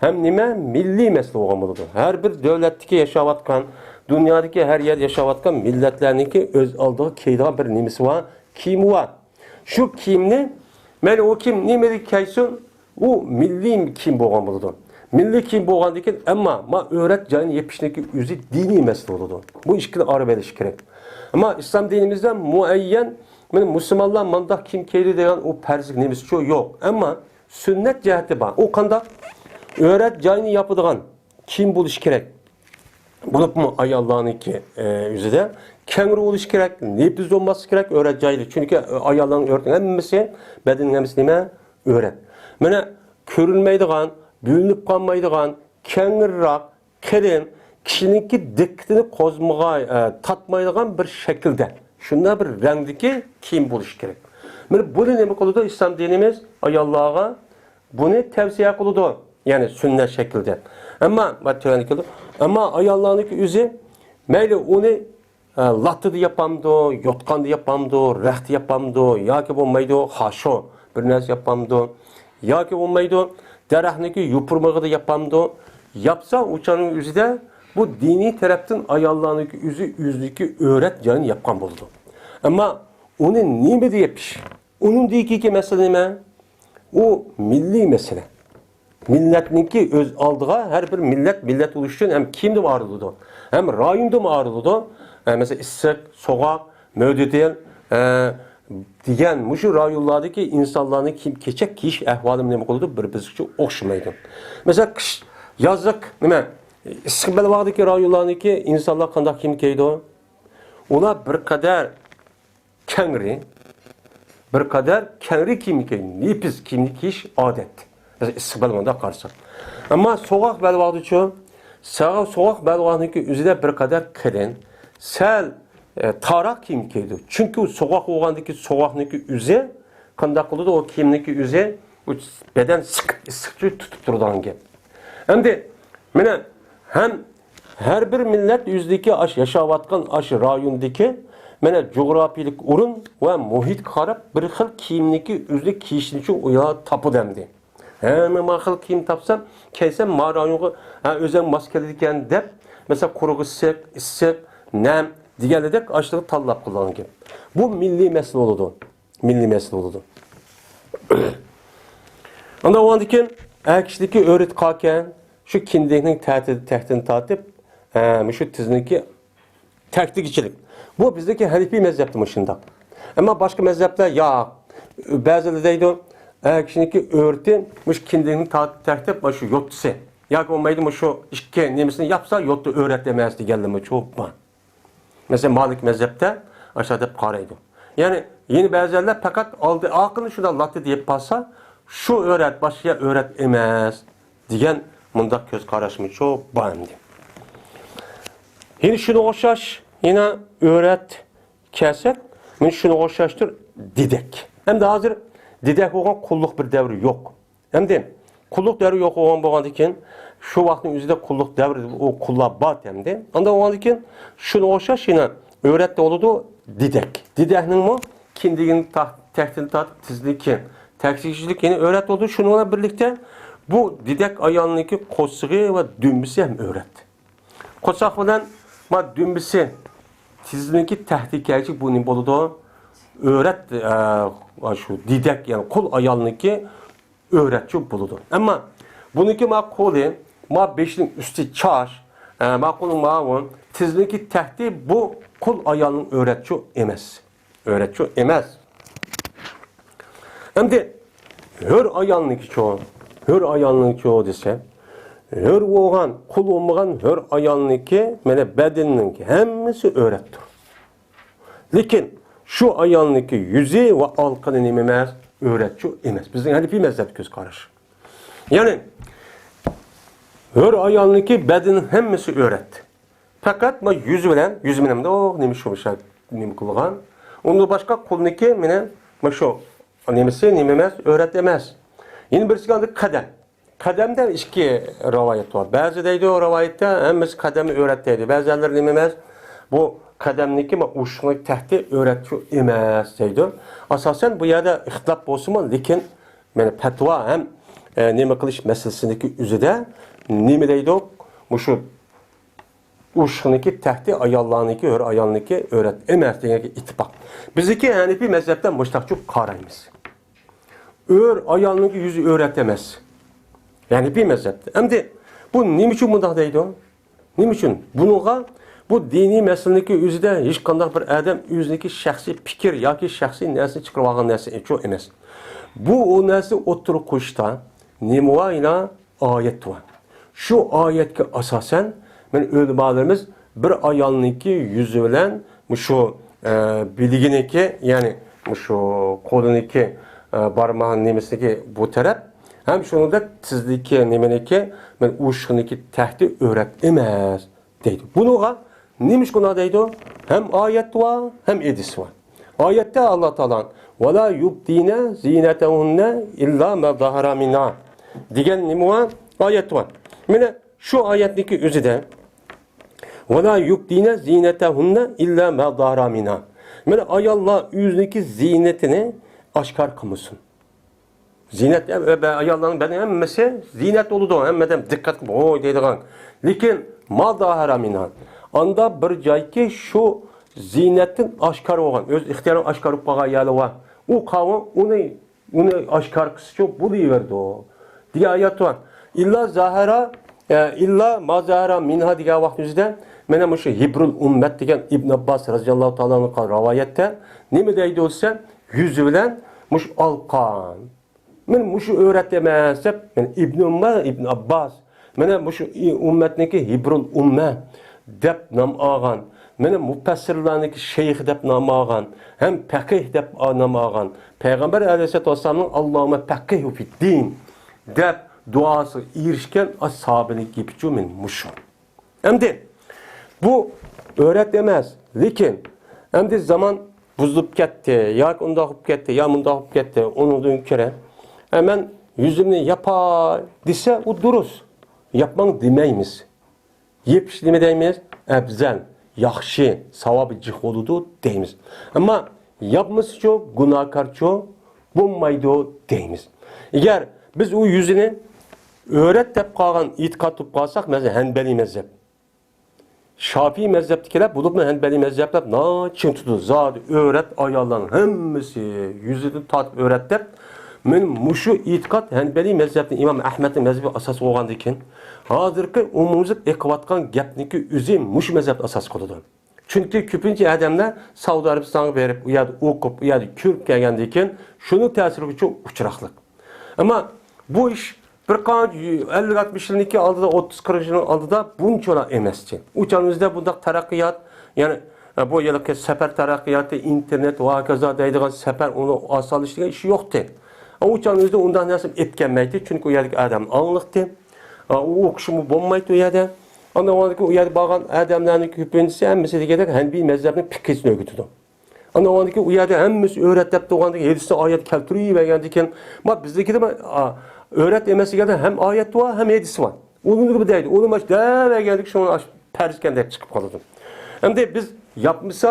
ھەم نېمە؟ مىللىي مەسىلە بولغان بولىدۇ. ھەر بىر دۆلەتتىكى ياشاۋاتقان، دۇنيادىكى ھەر يەردە ياشاۋاتقان مىللەتلەرنىڭكى ئۆز ئالدىغا كىيىدىغان بىر نېمىسى بار، كىيىمى بار. شۇ كىيىمنى، مەيلى ئۇ كىيىم نېمىلا كىيسۇن، ئۇ مىللىي كىيىم بولغان بولىدۇ. مىللىي كىيىم بولغاندىن كېيىن، ئەمما ما ئۆرەت جايىنى يېپىشنىڭكى ئۆزى دىنىي مەسىلە بولىدۇ. بۇ ئىككىنى ئايرىۋېلىش كېرەك. ئەمما ئىسلام دىنىمىزدا مۇئەييەن، مانا مۇسۇلمانلار مانداق كىيىم كىيىدۇ دېگەن ئۇ پەرزلىك نېمىسىچۇ يوق. ئەمما سۈننەت جەھەتتە بار. ئۇ قانداق؟ ئۆرەت جاينى ياپىدىغان كىيىم بولۇشى كېرەك. بولۇپمۇ ئاياللارنىڭكى، ئە، يۈزىدە كەڭرى بولۇشى كېرەك، نېپىز بولماسلىقى كېرەك ئۆرەت جايلىرى. چۈنكى، ئە، ئاياللارنىڭ ئۆرىتىنىڭ ھەممىسى، بەدىنىنىڭ ھەممىسى نېمە؟ ئۆرەت. مانا كۆرۈنمەيدىغان، بىلىنىپ قالمايدىغان، كەڭرىراق، قېلىن، كىشىنىڭكى دىققىتىنى قوزغىمىغاي-، ئە، تارتمايدىغان بىر شەكىلدە، شۇنداق بىر رەڭدىكى كىيىم بولۇشى كېرەك. مانا بۇنى نېمە قىلىدۇ؟ ئىسلام دىنىمىز ئاياللارغا بۇنى تەۋسىيە قىلىدۇ. يەنى سۈننەت شەكلىدە. ئەمما، ۋە تۆۋەندە كېلىدۇ. ئەمما ئاياللارنىڭكى ئۆزى مەيلى ئۇنى، ئە، لاتتىدا ياپامدۇ، يوتقاندا ياپامدۇ، رەختە ياپامدۇ، ياكى بولمايدۇ، خاشو بىر نەرسە ياپامدۇ، ياكى بولمايدۇ، دەرەخنىڭكى يوپۇرمىقىدا ياپامدۇ، ياپسا ئۇ چاغنىڭ ئۆزىدە بۇ دىنىي تەرەپتىن ئاياللارنىڭكى ئۆزى ئۆزىنىڭكى ئۆرەت جايىنى ياپقان بولىدۇ. ئەمما ئۇنى نېمىدە يېپىش؟ ئۇنىڭدىكى مەسىلە نېمە؟ ئۇ مىللىي مەسىلە. مىللەتنىڭكى ئۆز ئالدىغا ھەر بىر مىللەت، مىللەت بولۇش ئۈچۈن ھەم كىيىمدىمۇ ئايرىلىدۇ، ھەم رايوندىمۇ ئايرىلىدۇ. ئە، مەسىلەن، ئىسسىق، سوغۇق، مۆتىدىل، ئە، دېگەن مۇشۇ رايونلاردىكى ئىنسانلارنىڭ كىيىم-كېچەك كىيىش ئەھۋالىمۇ نېمە قىلىدۇ؟ بىر-بىرسىگە ئوخشىمايدۇ. مەسىلەن، قىش، يازلىق، نېمە، ئىسسىق بەلباغدىكى رايونلارنىڭكى ئىنسانلار قانداق كىيىم كىيىدۇ؟ ئۇلار بىر قەدەر كەڭرى، بىر قەدەر كەڭرى كىيىم كىيىش، نېپىز كىيىمنى كىيىش ئادەت. بىز ئىسسىق بەلباغدا قارىساق. ئەمما سوغۇق بەلباغدىچۇ؟ سوغۇق، سوغۇق بەلباغنىڭكى ئۆزىدە بىر قەدەر قېلىن، سەل، ئە، تارراق كىيىم كىيىدۇ. چۈنكى ئۇ سوغۇق بولغاندىكى سوغۇقنىڭكى ئۆزى قانداق قىلىدۇ؟ ئۇ كىيىمنىڭكى ئۆزى ئۇ بەدەن سىق، ئىسسىق تۇتۇپ تۇرىدىغان گەپ. ئەمدى مانا ھەم ھەر بىر مىللەت ئۆزىدىكى ئاش-، ياشاۋاتقان ئاشۇ رايوندىكى مانا جۇغراپىيىلىك ئورۇن ۋە مۇھىتقا قاراپ بىر خىل كىيىمنىكى ئۆزىنى كىيىشنىچۇ ئۇيا تاپىدۇ ئەمدى. ھەممە خىل كىيىم تاپسام، كىيسەم ما رايونغا، ھە، ئۆزۈم ماس كېلىدىكەن دەپ، مەسىلەن، قۇرۇق ئىسسىق، ئىسسىق، نەم دېگەندەك ئاشلىقى تاللاپ قىلغان گەپ. بۇ مىللىي مەسىلە بولىدۇ. مىللىي مەسىلە بولىدۇ. ئاندىن ئۇنىڭدىن كېيىن ئەر كىشىدىكى ئۆرە قالكەن، شۇ كىندىكنىڭ تەتى-، تەختىنى تارتىپ، ھە، مۇشۇ تىزنىكى تەكتىگىچىلىك. بۇ بىزدىكى ھەنىپىي مەزھەپتە مۇشۇنداق. ئەمما باشقا مەزھەپلەر ياق. بەزىلەر دەيدۇ، ئەر كىشىنىڭكى ئۆرىتى مۇشۇ كىندىكنى تارتىپ تەكتىپ، مۇشۇ يوتىسى. ياكى بولمايدۇ، مۇشۇ ئىككى نېمىسىنى ياپسا يوتى ئۆرەت ئەمەس دېگەنلەرمۇ چوپ بار. مەسىلەن، مالىك مەزھەپتە ئاشۇ دەپ قارايدۇ. يەنى، يەنە بەزىلەر پەقەت ئالدى ئارقىنى شۇنداق لاتتىدا يېپىپ قالسا، شۇ ئۆرەت، باشقا يەر ئۆرەت ئەمەس دېگەن مۇنداق كۆز قاراشمۇچۇ بار ئەمدى. يەنە شۇنىڭغا ئوخشاش، يەنە ئۆرەت كەلسەك، مانا شۇنىڭغا ئوخشاشتۇر دېدەك. ئەمدى ھازىر دېدەك بولغان قۇللۇق بىر دەۋر يوق. ئەمدى قۇللۇق دەۋرى يوق بولغان، بولغاندىن كېيىن، شۇ ۋاقىتنىڭ ئۆزىدە قۇللۇق دەۋرى، ئۇ قۇللار بار ئەمدى. ئاندا بولغاندىن كېيىن، شۇنىڭغا ئوخشاش يەنە ئۆرەتتە بولىدۇ دېدەك. دېدەكنىڭمۇ كىندىكىنى تا-، تەكتىنى تارتىپ تىزنىكى، تەكتىگىچىلىك يەنە ئۆرەت بولىدۇ. شۇنىڭ بىلەن بىرلىكتە، بۇ دېدەك ئايالنىڭكى قورسىقى ۋە دۈمبىسى ھەم ئۆرەت. قورساق بىلەن ما دۈمبىسى، تىزنىكى تەكتىگىچىلىك بۇ نېمە بولىدۇ؟ ئۆرەت، ئە، شۇ دېدەك، يەنى قۇل ئايالنىڭكى ئۆرەتچۇ بولىدۇ. ئەمما بۇنىڭكى ما قولى، ما بېشىنىڭ ئۈستى چاچ، ئە، ما قولىنىڭ ماۋۇ، تىزنىڭكى تەكتى بۇ قۇل ئايالنىڭ ئۆرەتچۇ ئەمەس. ئۆرەتچۇ ئەمەس. ئەمدى ھۆر ئايالنىڭكىچۇ، ھۆر ئايالنىڭكىچۇ دېسە، ھۆر بولغان، قۇل بولمىغان ھۆر ئايالنىڭكى، مانا بەدىنىنىڭكى ھەممىسى ئۆرەتتۇر. لېكىن شۇ ئايالنىڭكى يۈزى ۋە ئالقىنى نېمە ئەمەس؟ ئۆرەتچۇ ئەمەس. بىزنىڭ ھەنىپىي مەزھەپ كۆز قاراش. يەنى ھۆر ئايالنىڭكى بەدىنى ھەممىسى ئۆرەت. پەقەت ما يۈز بىلەن، يۈز بىلەن مۇنداق نېمە شۇ، شۇ نېمە قىلغان. ئۇندىن باشقا قولنىڭكى مانا، ما شۇ نېمىسى، نېمە ئەمەس، ئۆرەت ئەمەس. يەنە بىرسىگە ئاندىن قەدەم. قەدەمدە ئىككى رىۋايەت بار. بەزى دەيدۇ، رىۋايەتتە ھەممىسى قەدەمنى ئۆرەت دەيدۇ. بەزىلەر نېمە ئەمەس، بۇ قەدەمنىڭكى ما ئوشۇقنىڭ تەكتى ئۆرەتچۇ ئەمەس دەيدۇ. ئاساسەن بۇ يەردە ئىختىلاپ بولسىمۇ، لېكىن مانا پەتىۋا ھەم، ئە، نېمە قىلىش مەسىلىسىدىكى ئۆزىدە نېمە دەيدۇ؟ مۇشۇ ئوشۇقنىڭكى تەكتى ئاياللارنىڭكى، ھۆر ئايالنىڭكى ئۆرەت ئەمەس دېگەنگە ئىتتىپاق. بىزنىڭكى ھەنىپىي مەزھەپتە مۇشتاقچۇ قارايمىز. ھۆر ئايالنىڭكى يۈزى ئۆرەت ئەمەس. ھەنىپىي مەزھەپتە. ئەمدى بۇ نېمە ئۈچۈن بۇنداق دەيدۇ؟ نېمە ئۈچۈن؟ بۇنىڭغا بۇ دىنىي مەسىلىنىڭكى ئۆزىدە ھېچقانداق بىر ئادەم ئۆزىنىڭكى شەخسىي پىكىر ياكى شەخسىي نەرسىنى چىقىرىۋالغان نەرسە ئۇ ئەمەس. بۇ ئۇ نەرسە ئوتتۇرىغا قويۇشتا نېمە ۋە يەنە ئايەت بار. شۇ ئايەتكە ئاساسەن، مانا ئۆلىمالىرىمىز بىر ئايالنىڭكى يۈزى بىلەن مۇشۇ، ئە، بىلىگىنىكى، يەنى مۇشۇ قولىنىكى، ئە، بارماق نېمىسىنىكى بۇ تەرەپ، ھەم شۇنىڭدەك تىزدىكى نېمىنىكى، مانا ئۇششۇقنىكى تەختى ئۆرەت ئەمەس دەيدۇ. بۇنىڭغا نېمىشقا ئۇنداق دەيدۇ؟ ھەم ئايەت بار، ھەم ھەدىس بار. ئايەتتە ئاللا تائالا «ۋەلا يۇبدىنە زىنەتەھۇننە ئىللا ما زاھەرە مىنھا» دېگەن نېمە بار؟ ئايەت بار. مانا شۇ ئايەتنىڭكى ئۆزىدە «ۋەلا يۇبدىنە زىنەتەھۇننە ئىللا ما زاھەرە مىنھا». مانا ئاياللار ئۆزىنىڭكى زىننىتىنى ئاشكارا قىلمىسۇن. زىننەت، ئە، ئە، ئاياللارنىڭ بەدىنى ھەممىسى زىننەت بولىدۇ، ھەممە ئادەم دىققەت قىلىپ ھوي دەيدىغان. لېكىن ما زاھەرە مىنھا، ئاندا بىر جايكى شۇ زىننەتتىن ئاشكارا بولغان، ئۆز ئىختىيارىنى ئاشكارا بولۇپ قالغان يەرلەر بار. ئۇ قاۋۇم ئۇنى، ئۇنى ئاشكارا قىلسىچۇ بولۇۋېرىدۇ دېگەن ئايەت بار. ئىللا زاھەرە، ئە، ئىللا ما زاھەرە مىنھا دېگەن ۋاقىتنىڭ ئۆزىدە مانا مۇشۇ ھىبرۇل ئۇممەت دېگەن ئىبن ئابباس رەزىياللاھۇ تائالا ئانھۇ رىۋايەتتە نېمە دەيدۇ دېسە، يۈزى بىلەن مۇشۇ ئالقان. مانا مۇشۇ ئۆرەت ئەمەس دەپ، مانا ئىبن ئۇممە، ئىبن ئابباس، مانا مۇشۇ ئى-، ئۇممەتنىڭكى ھىبرۇل ئۇممە دەپ نام ئالغان، مانا مۇپەسسىرلارنىڭكى شەيخى دەپ نام ئالغان، ھەم پەقىھ دەپ ئا-، نام ئالغان، پەيغەمبەر ئەلەيھىسسالاتۇ ۋەسسالامنىڭ «ئاللاھۇممە پەققىھھۇ فىددىن» دەپ دۇئاسىغا ئېرىشكەن ئاشۇ ساھابىنىڭ گېپىچۇ مانا مۇشۇ. ئەمدى بۇ ئۆرەت ئەمەس، لېكىن ئەمدى زامان بۇزۇلۇپ كەتتى ياكى ئۇنداق بولۇپ كەتتى يا مۇنداق بولۇپ كەتتى، ئۇنىڭدىن كۆرە، ئە، مەن يۈزۈمنى ياپاي دېسە، ئۇ دۇرۇس. ياپماڭ دېمەيمىز. يېپىش نېمە دەيمىز؟ ئەپزەل، ياخشى، ساۋابى جىق بولىدۇ دەيمىز. ئەمما ياپمىسىچۇ، گۇناھكارچۇ، بولمايدۇ دەيمىز. ئەگەر بىز ئۇ يۈزىنى ئۆرەت دەپ قالغان ئېتىقاد تۇتۇپ قالساق، مەسىلەن، ھەنبەلىي مەزھەپ، شافىئىي مەزھەپتىكىلەر، بولۇپمۇ ھەنبەلىي مەزھەپلەر ناھايىتى چىڭ تۇتىدۇ. زادى ئۆرەت ئاياللارنىڭ ھەممىسى يۈزىدىن تارتىپ ئۆرەت دەپ، مانا مۇشۇ ئېتىقاد ھەنبەلىي مەزھەپنىڭ ئىمام ئەھمەدنىڭ مەزھىپىگە ئاساس بولغاندىكىن، ھازىرقى ئومۇميۈزلۈك ئېقىۋاتقان گەپنىڭكى ئۆزى مۇشۇ مەزھەپكە ئاساس قىلىدۇ. چۈنكى كۆپىنچە ئادەملەر سەئۇدى ئەرەبىستانغا بېرىپ، ئۇ يەردە ئوقۇپ، ئۇ يەردە كۆرۈپ كەلگەندىن كېيىن، شۇنىڭ تەسىرىگە ئۇچراقلىق. ئەمما بۇ ئىش بىر قانچە ئەللىك ئاتمىش يىلنىڭكى ئالدىدا، ئوتتۇز قىرىق يىلنىڭ ئالدىدا بۇنچىلا ئەمەستى. ئۇ چاغدا بۇنداق تەرەققىيات، يەنى، بۇ ھېلىقى سەپەر تەرەققىياتى، ئىنتېرنېت ۋە ھاكازا دەيدىغان سەپەر ئۇنى ئاسانلىشىش دېگەن ئىش يوقتى. ئۇ چاغدا ئۇنداق نەرسە ئېلىپ كەلمەيتتى، چۈنكى ئۇ يەردىكى ئادەم ئاڭلىقتى. ئۇ ئوقۇشىمۇ بولمايتتى ئۇ يەردە. ئاندىن ئۇ يەردە بارغان ئادەملەرنىڭ كۆپىنچىسى ھەممىسى دېگەندەك ھەنبىي مەزھەپنىڭ پىقھىسىنى ئۆگىتىدۇ. ئاندىن ئۇ يەردە ھەممىسى ئۆرەت دەپ تۇرغاندىكىن، ھەدىسنى ئايەت كەلتۈرۈۋەرگەندىكىن، ما بىزنىڭكىدە، ئا، ئۆرەت ئەمەس دېگەندە ھەم ئايەت بار، ھەم ھەدىس بار. ئۇنىڭغا بۇ دەيدۇ. ئۇنى ماش دەۋەرگەندىكىن شۇنى ئاش-، پەرزكەن دەپ چىقىپ قالىدۇ. ئەمدى بىز ياپمىسا،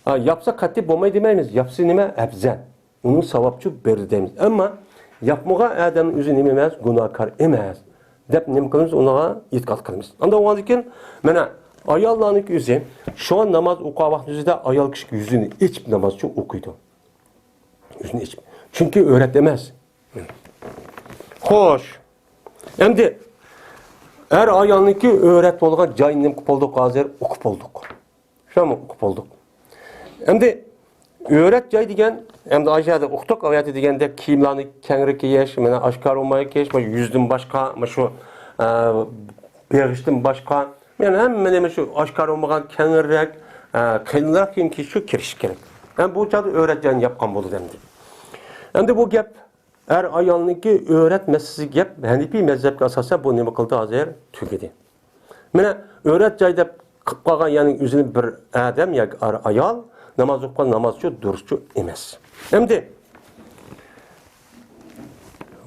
ئا، ياپسا قەتئىي بولماي دېمەيمىز. ياپسا نېمە؟ ئەپزەل. ئۇنىڭ ساۋابچۇ بېرىدۇ دەيمىز. ئەمما ياپمىغان ئادەمنىڭ ئۆزى نېمە ئەمەس؟ گۇناھكار ئەمەس دەپ نېمە قىلىمىز؟ ئۇنىڭغا ئېتىقاد قىلىمىز. ئاندىن ئۇنىڭدىن كېيىن مانا ئاياللارنىڭكى ئۆزى شۇڭا ناماز ئوقۇغان ۋاقتى ئۆزىدە ئايال كىشى يۈزىنى ئېچىپ نامازچۇ ئوقۇيدۇ. يۈزىنى ئېچىپ. چۈنكى ئۆرەت ئەمەس. خوش. ئەمدى ئەر ئايالنىڭكى ئۆرەت بولغان جايىنى نېمە قىلىپ بولدۇق ھازىر؟ ئوقۇپ بولدۇق. شۇنىمۇ ئوقۇپ بولدۇق. ئەمدى ئۆرەت جاي دېگەن، ئەمدى ئاشۇ يەردە ئۇقتۇق، ئۇ يەردە دېگەندەك كىيىملەرنى كەڭرى كىيىش، مانا ئاشكارا بولماي كىيىش، مانا يۈزدىن باشقا، مانا شۇ، ئە، بېغىشتىن باشقا، يەنە ھەممە نېمە شۇ ئاشكارا بولمىغان كەڭرىرەك، ئە، قېلىنراق كىيىم كىيىش شۇ كىرىش كېرەك. ھەم بۇ چاغدا ئۆرەت جايىنى ياپقان بولىدۇ ئەمدى. ئەمدى بۇ گەپ ئەر ئايالنىڭكى ئۆرەت مەسىلىسىدىكى گەپ ھەنىپىي مەزھەپكە ئاساسەن بۇ نېمە قىلدى ھازىر؟ تۈگىدى. مانا ئۆرەت جاي دەپ قىلىپ قالغان، يەنى ئۆزىنى بىر ئادەم ياكى ئار-، ئايال ناماز ئوقۇغان نامازچۇ، دۇرۇسچۇ ئەمەس. ئەمدى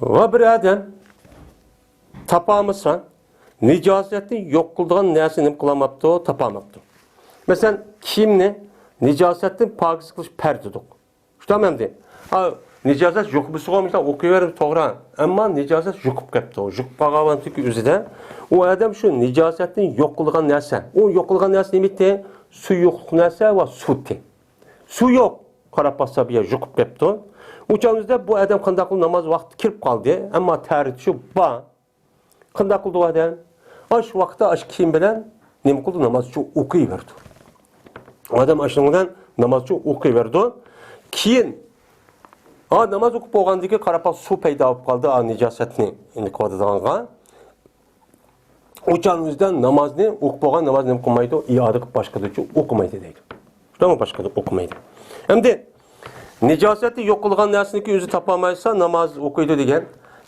ۋە بىر ئادەم تاپالمىسا، نىجاسەتنى يوق قىلىدىغان نەرسە نېمە قىلالماپتۇ؟ تاپالماپتۇ. مەسىلەن، كىيىمنى نىجاسەتتىن پاكىز قىلىش پەرز دېدۇق. شۇنداقمۇ ئەمدى؟ ھا، نىجاسەت يۇقۇپ بولسىغۇ مۇشۇنداق ئوقۇيۋېرىمىز، توغرا. ئەمما نىجاسەت يۇقۇپ قېپتۇ. يۇقۇپ قالغان ۋاقىتتىكى ئۆزىدە ئۇ ئادەم شۇ نىجاسەتنى يوق قىلىدىغان نەرسە. ئۇ يوق قىلىدىغان نەرسە نېمە ئىدى؟ سۇيۇقلۇق نەرسە ۋە سۇ ئىدى. سۇ يوق. قاراپ باقسا بۇ يەر يۇقۇپ قېپتۇ. ئۇ چاغدا بۇ ئادەم قانداق قىلىپ ناماز ۋاقتى كىرىپ قالدى. ئەمما تەھارىتى شۇ بار. قانداق قىلدى ئۇ ئادەم؟ ئاشۇ ۋاقىتتا ئاشۇ كىيىم بىلەن نېمە قىلدى؟ نامازچۇ ئوقۇيۋەردى. ئۇ ئادەم ئاشۇنىڭ بىلەن نامازچۇ ئوقۇيۋەردى. كېيىن، ئا، ناماز ئوقۇپ بولغاندىن كېيىن قاراپ باقسا سۇ پەيدا بولۇپ قالدى، ئا، نىجاسەتنى ئېنىقلاۋاتىدىغانغا. ئۇ چاغنىڭ ئۆزىدە نامازنى ئوقۇپ بولغان نامازنى نېمە قىلمايدۇ؟ ئىئادە قىلىپ باشقىدىچۇ ئوقۇمايدۇ دەيدۇ. شۇنداقمۇ؟ باشقىدا ئوقۇمايدۇ. ئەمدى نىجاسەتتە يوق قىلغان نەرسىنىڭكى ئۆزى تاپالمايسا ناماز ئوقۇيدۇ دېگەن.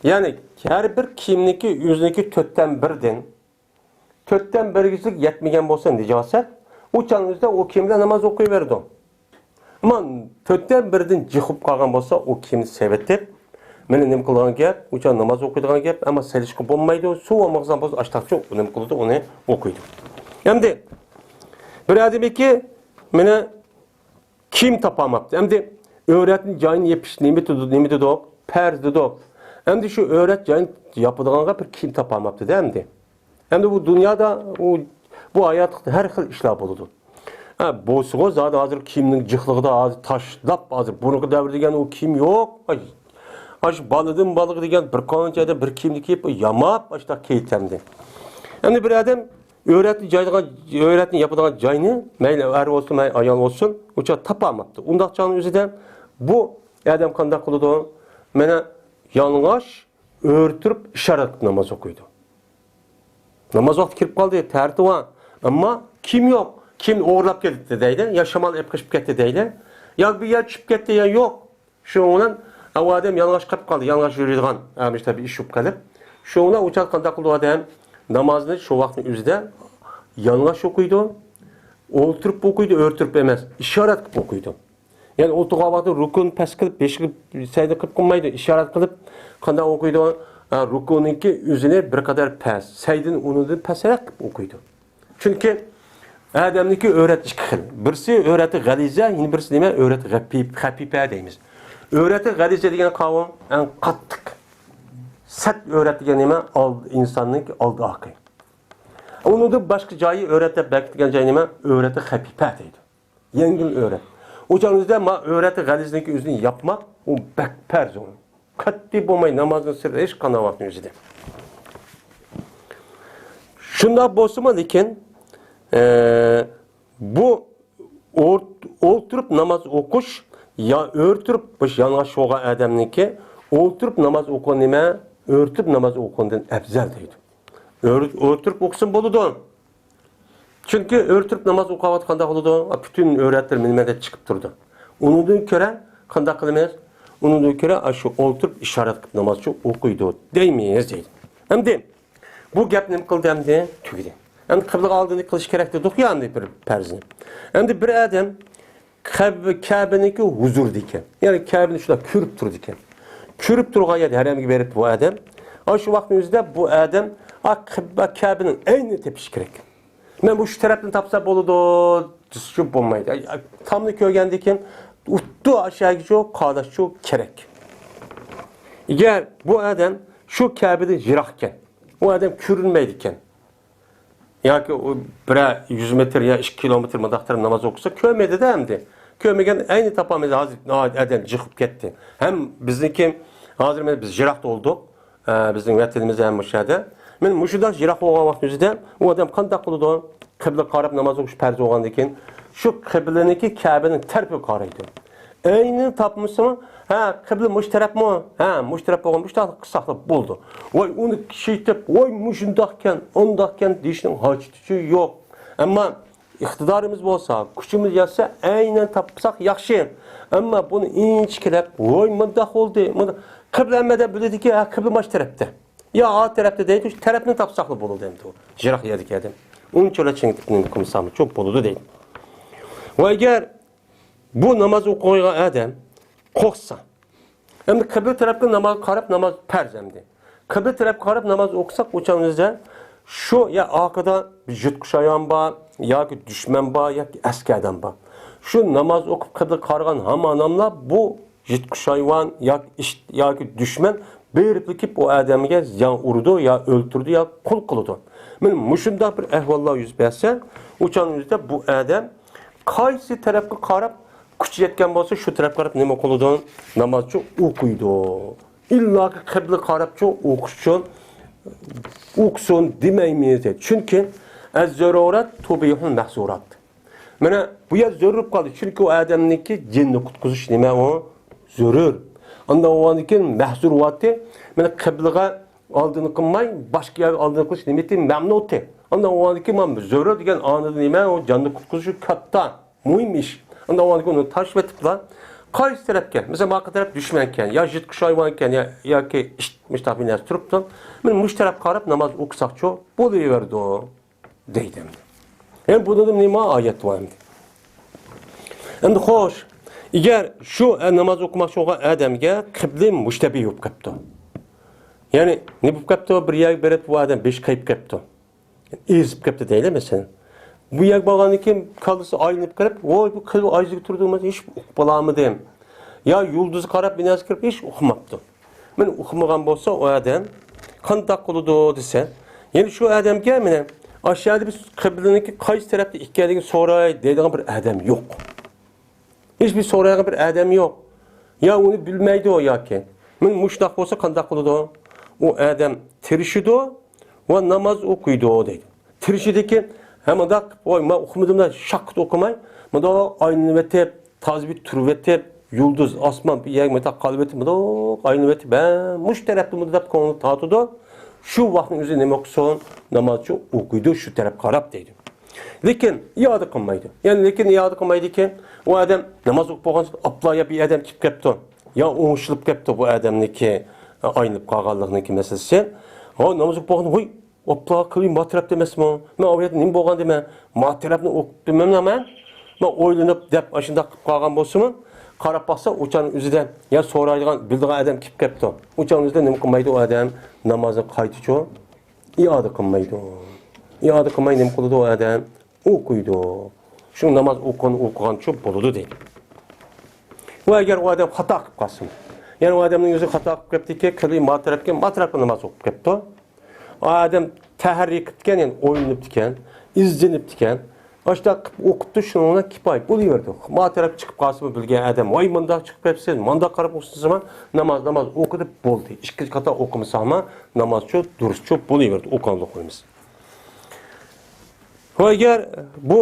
يەنى ھەر بىر كىيىمنىڭكى ئۆزىنىڭكى تۆتتىن بىردىن، تۆتتىن بىرگىچىلىك يەتمىگەن بولسا نىجاسەت، ئۇ چاغنىڭ ئۆزىدە ئۇ كىيىم بىلەن ناماز ئوقۇيۋېرىدۇ. ئەمما تۆتتىن بىردىن جىق بولۇپ قالغان بولسا، ئۇ كىيىمنى سېلىۋېتىپ، مېنى نېمە قىلىدىغان گەپ، ئۇ چاغ ناماز ئوقۇيدىغان گەپ، ئەمما سېلىشقا بولمايدۇ، سۇ بولمىغان بولسا ئاشتاقچۇ نېمە قىلىدۇ، ئۇنى ئوقۇيدۇ. ئەمدى بىر ئادەمكى مېنى كىيىم تاپالماپتۇ. ئەمدى ئۆرەتنى جايىنى يېپىش نېمە دېدۇق، نېمە دېدۇق؟ پەرز دېدۇق. ئەمدى شۇ ئۆرەت جايىنى ياپىدىغانغا بىر كىيىم تاپالماپتۇ-دە ئەمدى. ئەمدى بۇ دۇنيادا ئۇ، بۇ ھاياتلىقتا ھەر خىل ئىشلار بولىدۇ. ھە، بولسىغۇ زادى ھازىر كىيىمنىڭ جىقلىقىدا ھازىر تاشلاپ، ھازىر بۇرۇنقى دەۋر دېگەن ئۇ كىيىم يوق. ئاي، ئاشۇ بالىدىن بالىغا دېگەن بىر قانچە ئادەم بىر كىيىمنى كىيىپ ياماپ ئاشۇنداق كېتەمدى. ئەمدى بىر ئادەم ئۆرەتنى جايىدىغان، ئۆرەتنى ياپىدىغان جاينى مەيلى ئەر بولسۇن، مەيلى ئايال بولسۇن، ئۇ چاغ تاپالماپتۇ. ئۇنداق چاغنىڭ ئۆزىدە بۇ ئادەم قانداق قىلىدۇ؟ مانا يالىڭاچ ئۆرە تۇرۇپ ئىشارەت قىلىپ ناماز ئوقۇيدۇ. ناماز ۋاقتى كىرىپ قالدى، تەرىتى بار. ئەمما كىيىم يوق. كىيىم ئوغرىلاپ كەتتى دەيدۇ. يا شامال ئېلىپ قېچىپ كەتتى دەيدۇ. يا بىر يەر چۈشۈپ كەتتى، يا يوق. شۇنىڭ بىلەن ئۇ ئادەم يالىڭاچ قېلىپ قالدى. يالىڭاچ يۈرىدىغان، ئە، مۇشۇنداق بىر ئىش بولۇپ قېلىپ. شۇنىڭ بىلەن ئۇ چاغ قانداق قىلىدۇ ئادەم؟ نامازنى شۇ ۋاقىتنىڭ ئۆزىدە يالىڭاچ ئوقۇيدۇ. ئولتۇرۇپ ئوقۇيدۇ، ئۆرە تۇرۇپ ئەمەس. ئىشارەت قىلىپ ئوقۇيدۇ. يەنى ئولتۇرغان ۋاقتىدا رۇكۇنى پەس قىلىپ، بېشىغا سەجدە قىلىپ قىلمايدۇ، ئىشارەت قىلىپ قانداق ئوقۇيدۇ؟ ھە، رۇكۇنىڭكى ئۆزىنى بىر قەدەر پەس، سەجدىنى ئۇنىڭدىن پەسرەك قىلىپ ئوقۇيدۇ. چۈنكى ئادەمنىڭكى ئۆرەت ئىككى خىل. بىرسى ئۆرەتى غەلىزە، يەنە بىرسى نېمە؟ ئۆرەتى غەپىپ-، خەپىپە دەيمىز. ئۆرەتى غەلىزە دېگەن قاۋۇ ئەڭ قاتتىق. سەت ئۆرەت دېگەن نېمە؟ ئالدى، ئىنساننىڭ ئالدى ئارقى. ئۇنىڭدىن باشقا جايى ئۆرەت دەپ بەكىتكەن جاي نېمە؟ ئۆرەتى خەپىپە دەيدۇ. يەڭگىل ئۆرە. ئۇ چاغنىڭ ئۆزىدە ما ئۆرەتى غەلىزىنىڭكى ئۆزىنى ياپماق، ئۇ بەك پەرز ئۇ. قەتئىي بولماي نامازنىڭ سىرى ھېچ قانداق ۋاقىتنىڭ ئۆزىدە. شۇنداق بولسىمۇ، لېكىن، ئە، بۇ ئور-، ئولتۇرۇپ ناماز ئوقۇش يا ئۆرە تۇرۇپ، بۇ يالىڭاچ بولغان ئادەمنىڭكى ئولتۇرۇپ ناماز ئوقۇغىنى نېمە؟ ئۆرە تۇرۇپ ناماز ئوقۇغىنىدىن ئەۋزەل دەيدۇ. ئۆرە، ئولتۇرۇپ ئوقۇسىمۇ بولىدۇ. چۈنكى ئۆرە تۇرۇپ ناماز ئوقۇغان ۋاقىت قانداق بولىدۇ؟ پۈتۈن ئۆرەتلىرى مېنىمەندەك چىقىپ تۇرىدۇ. ئۇنىڭدىن كۆرە قانداق قىلىمىز؟ ئۇنىڭدىن كۆرە ئاشۇ ئولتۇرۇپ ئىشارەت قىلىپ نامازچۇ ئوقۇيدۇ دەيمىز دەيدۇ. ئەمدى بۇ گەپ نېمە قىلدى ئەمدى؟ تۈگىدى. ئەمدى قىبلىغا ئالدىنى قىلىش كېرەك دېدۇق يا ئەمدى بىر پەرزنى. ئەمدى بىر ئادەم كەب-، كەبىنىڭكى ھۇزۇرىدا ئىكەن. يەنى كەبىنى شۇنداق كۆرۈپ تۇرىدىكەن. كۆرۈپ تۇرغان يەردە ھەرەمگە بېرىپتۇ بۇ ئادەم. ئاشۇ ۋاقىتنىڭ ئۆزىدە بۇ ئادەم ئا قىبلە كەبىنىڭ ئەينىنى تېپىش كېرەك. مەن مۇشۇ تەرەپتىن تاپسا بولىدۇ دېسىچۇ بولمايدۇ. ئاي، ئاي، تامنى كۆرگەندىن كېيىن ئۇتتۇ ئاشەگىچۇ قاراشچۇ كېرەك. ئەگەر بۇ ئادەم شۇ كەبىدىن يىراقكەن، ئۇ ئادەم كۆرۈنمەيدىكەن. ياكى ئۇ بىرەر يۈز مېتىر يا ئىككى كىلومېتىر مۇنداق تەرەپ ناماز ئوقۇسا كۆرمەيدۇ-دە ئەمدى. كۆرمىگەن ئەينى تاپالمايدۇ، ھازىر ئادەم جىقىپ كەتتى. ھەم بىزنىڭكى، ھازىر مەن، بىز يىراقتا بولدۇق. ئە، بىزنىڭ ۋەتىنىمىز ھەم مۇشۇ يەردە. مەن مۇشۇنداق يىراق بولغان ۋاقىتنىڭ ئۆزىدە ئۇ ئادەم قانداق قىلىدۇ؟ قىبلىگە قاراپ ناماز ئوقۇش پەرز بولغاندىن كېيىن شۇ قىبلىنىڭكى كەبىنىڭ تەرىپىگە قارايدۇ. ئەينىنى تاپمىسىمۇ، ھە، قىبلە مۇشۇ تەرەپمۇ؟ ھە، مۇشۇ تەرەپ بولغان، مۇشۇنداق قىلساقلا بولىدۇ. ۋاي، ئۇنى كۈچەيتىپ، ۋاي، مۇشۇنداقكەن، ئۇنداقكەن دېيىشنىڭ ھاجىتى يوق. ئەمما ئىقتىدارىمىز بولسا، كۈچىمىز يەتسە، ئەينەن تاپساق ياخشى. ئەمما بۇنى ئىنچىكىلەپ، ۋاي، مۇنداق بولدى، مۇنداق. قىبلە ھەممە ئادەم بىلىدىكى، ھە، قىبلە ماش تەرەپتە. يا ئا تەرەپتە دەيدۇ، شۇ تەرەپنى تاپساقلا بولىدۇ ئەمدى ئۇ. يىراق يەردىكى ئادەم. ئۇنچىۋالا چىڭىتىپ نېمە قىلمىساقمۇ چوپ بولىدۇ دەيدۇ. ۋە ئەگەر بۇ ناماز ئوقۇيدىغان ئادەم قورقسا، ئەمدى قىبلە تەرەپكە ناماز قاراپ، ناماز پەرز ئەمدى. قىبلە تەرەپكە قاراپ ناماز ئوقۇساق، ئۇ چاغنىڭ ئۆزىدە شۇ يا ئارقىدا بىر يىرتقۇچ ھايۋان بار، ياكى دۈشمەن بار، ياكى ئەسكەر ئادەم بار. شۇ ناماز ئوقۇپ قىبلىگە قارىغان ھامان ئادەملەر بۇ يىرتقۇچ ھايۋان ياكى ئىت ياكى دۈشمەن بېرىپلا كېلىپ ئۇ ئادەمگە يا ئۇرىدۇ، يا ئۆلتۈرىدۇ، يا قۇل قىلىدۇ. مانا مۇشۇنداق بىر ئەھۋاللار يۈز بەرسە، ئۇ چاغنىڭ ئۆزىدە بۇ ئادەم قايسى تەرەپكە قاراپ كۈچى يەتكەن بولسا، شۇ تەرەپكە قاراپ نېمە قىلىدۇ؟ نامازچۇ ئوقۇيدۇ. ئىللاكى قىبلىگە قاراپچۇ ئوقۇش ئۈچۈن ئوقۇسۇن دېمەيمىز. چۈنكى ئەز-زەرۇرات تۇبىھۇل مەھزۇرات. مانا بۇ يەر زۆرۈر بولۇپ قالدى. چۈنكى ئۇ ئادەمنىڭكى جېنىنى قۇتقۇزۇش نېمە ئۇ؟ زۆرۈر. ئانداق بولغاندىن كېيىن مەھزۇر بولاتتى. مانا قىبلىگە ئالدىنى قىلماي، باشقا يەرگە ئالدىنى قىلىش نىيىتى مەمنۇئتى. ئاندىن ئۇنىڭدىن كېيىن مانا زۆرۈر دېگەن ئانىدا نېمە؟ ئۇ جاننى قۇتقۇزۇش كاتتا، مۇھىم ئىش. ئاندىن ئۇنىڭدىن كېيىن ئۇنى تاشلىۋېتىپلا، قايسى تەرەپكە؟ مەسىلەن، ماقا تەرەپ دۈشمەنكەن، يا يىرتقۇچ ھايۋانكەن، يا، ياكى ئىت، مۇشۇنداق بىر نەرسە تۇرۇپتۇ. مانا مۇشۇ تەرەپكە قاراپ ناماز ئوقۇساقچۇ بولۇۋېرىدۇ. دەيدۇ ئەمدى. ئەمدى بۇنىڭدا نېمە ئايەت بار ئەمدى؟ ئەمدى خوش، ئەگەر شۇ، ئە، ناماز ئوقۇماقچى بولغان ئادەمگە قىبلە مۇشتەبىھ بولۇپ قاپتۇ. يەنى نېمە بولۇپ قاپتۇ؟ بىر يەرگە بېرىپ، بۇ ئادەم بېشى قېيىپ قاپتۇ. ئېزىپ قاپتۇ دەيلى، مەسىلەن. بۇ يەرگە بارغاندىن كېيىن كاللىسى ئايلىنىپ قېلىپ، ۋوي، بۇ قىبلە ئايزىگە تۇردۇم، ھېچ ئۇقۇپ بولالمىدىم. يا يۇلدۇزغا قاراپ بىر نەرسە كۆرۈپ، ھېچ ئۇقماپتۇ. مانا ئۇقمىغان بولسا ئۇ ئادەم قانداق قىلىدۇ دېسە، يەنە شۇ ئادەمگە مانا ئاشۇ يەردە بىز قىبلىنىڭكى قايسى تەرەپتە ئىكەنلىكىنى سوراي دەيدىغان بىر ئادەم يوق. ھېچبىر سورايدىغان بىر ئادەم يوق. يا ئۇنى بىلمەيدۇ ياكى. مانا مۇشۇنداق بولسا قانداق قىلىدۇ؟ ئۇ ئادەم تىرىشىدۇ ۋە ناماز ئوقۇيدۇ دەيدۇ. تىرىشىدىكى ھەم مۇنداق، ۋاي، مەن ئۇقمىدىم دەپ شاققىدە ئوقۇماي، مۇنداق ئايلىنىۋېتىپ، تازا بىر تۇرۇۋېتىپ، يۇلدۇز، ئاسمان، بىر يەرگە مۇنداق قالىۋېتىپ، مۇنداق ئايلىنىۋېتىپ، ھە، مۇشۇ تەرەپتە مۇنداق دەپ كۆڭلىنى تارتىدۇ. شۇ ۋاقىتنىڭ ئۆزى نېمە قىلسۇن؟ نامازچى ئوقۇيدۇ شۇ تەرەپكە قاراپ دەيدۇ. لېكىن ئىئادە قىلمايدۇ. يەنى لېكىن ئىئادە قىلمايدىكەن، ئۇ ئادەم ناماز ئوقۇپ بولغان ئاپلا يا بىر ئادەم كېلىپ كەپتۇ. يا ئوڭشىلىپ كەپتۇ بۇ ئادەمنىڭكى، ئايلىنىپ قالغانلىقنىڭكى مەسىلىسى. ھو، ناماز ئوقۇپ بولغان، ھوي، ئاپلا قىلىپ ما تەرەپتە ئەمەسمۇ؟ مەن ئۇ يەردە نېمە بولغان دەيمەن؟ ما تەرەپنى ئوقۇپ بىلمەمدۇ مەن؟ مەن ئويلىنىپ دەپ ئاشۇنداق قىلىپ قالغان بولسىمۇ، قاراپ باقسا ئۇچان ئۆزىدە يا سورايدىغان، بىلىدىغان ئادەم كېلىپ كەپتۇ. ئۇچان ئۆزىدە نېمە قىلمايدۇ ئۇ ئادەم؟ نامازنى قايتىچۇ؟ ئىئادە قىلمايدۇ. ئىئادە قىلماي نېمە قىلىدۇ ئۇ ئادەم؟ ئوقۇيدۇ. شۇ ناماز ئوقۇغان، ئوقۇغانچۇ بولىدۇ دەيدۇ. ۋە ئەگەر ئۇ ئادەم خاتا قىلىپ قالسىمۇ، يەنى ئۇ ئادەمنىڭ ئۆزى خاتا قىلىپ كەپتىكى، قىبلە ما تەرەپكە، ما تەرەپكە ناماز ئوقۇپ كەپتۇ. ئۇ ئادەم تەھەررى قىپتىكەن، يەنى ئويلىنىپتىكەن، ئىزدىنىپتىكەن. ئاشۇنداق قىلىپ ئوقۇپتۇ، شۇنىڭ بىلەن كىپايە بولۇۋېرىدۇ. ما تەرەپ چىقىپ قالسىمۇ بىلگەن ئادەم، ۋاي، مۇنداق چىقىپ قېلىپسىز، مۇنداق قاراپ ئوقۇسىزما، ناماز، ناماز ئوقۇدى، بولدى. ئىككىنچى قاتا ئوقۇمىساڭما، نامازچۇ، دۇرۇسچۇ بولۇۋېرىدۇ، ئوقۇغانلىق قويمىسا. ۋە ئەگەر بۇ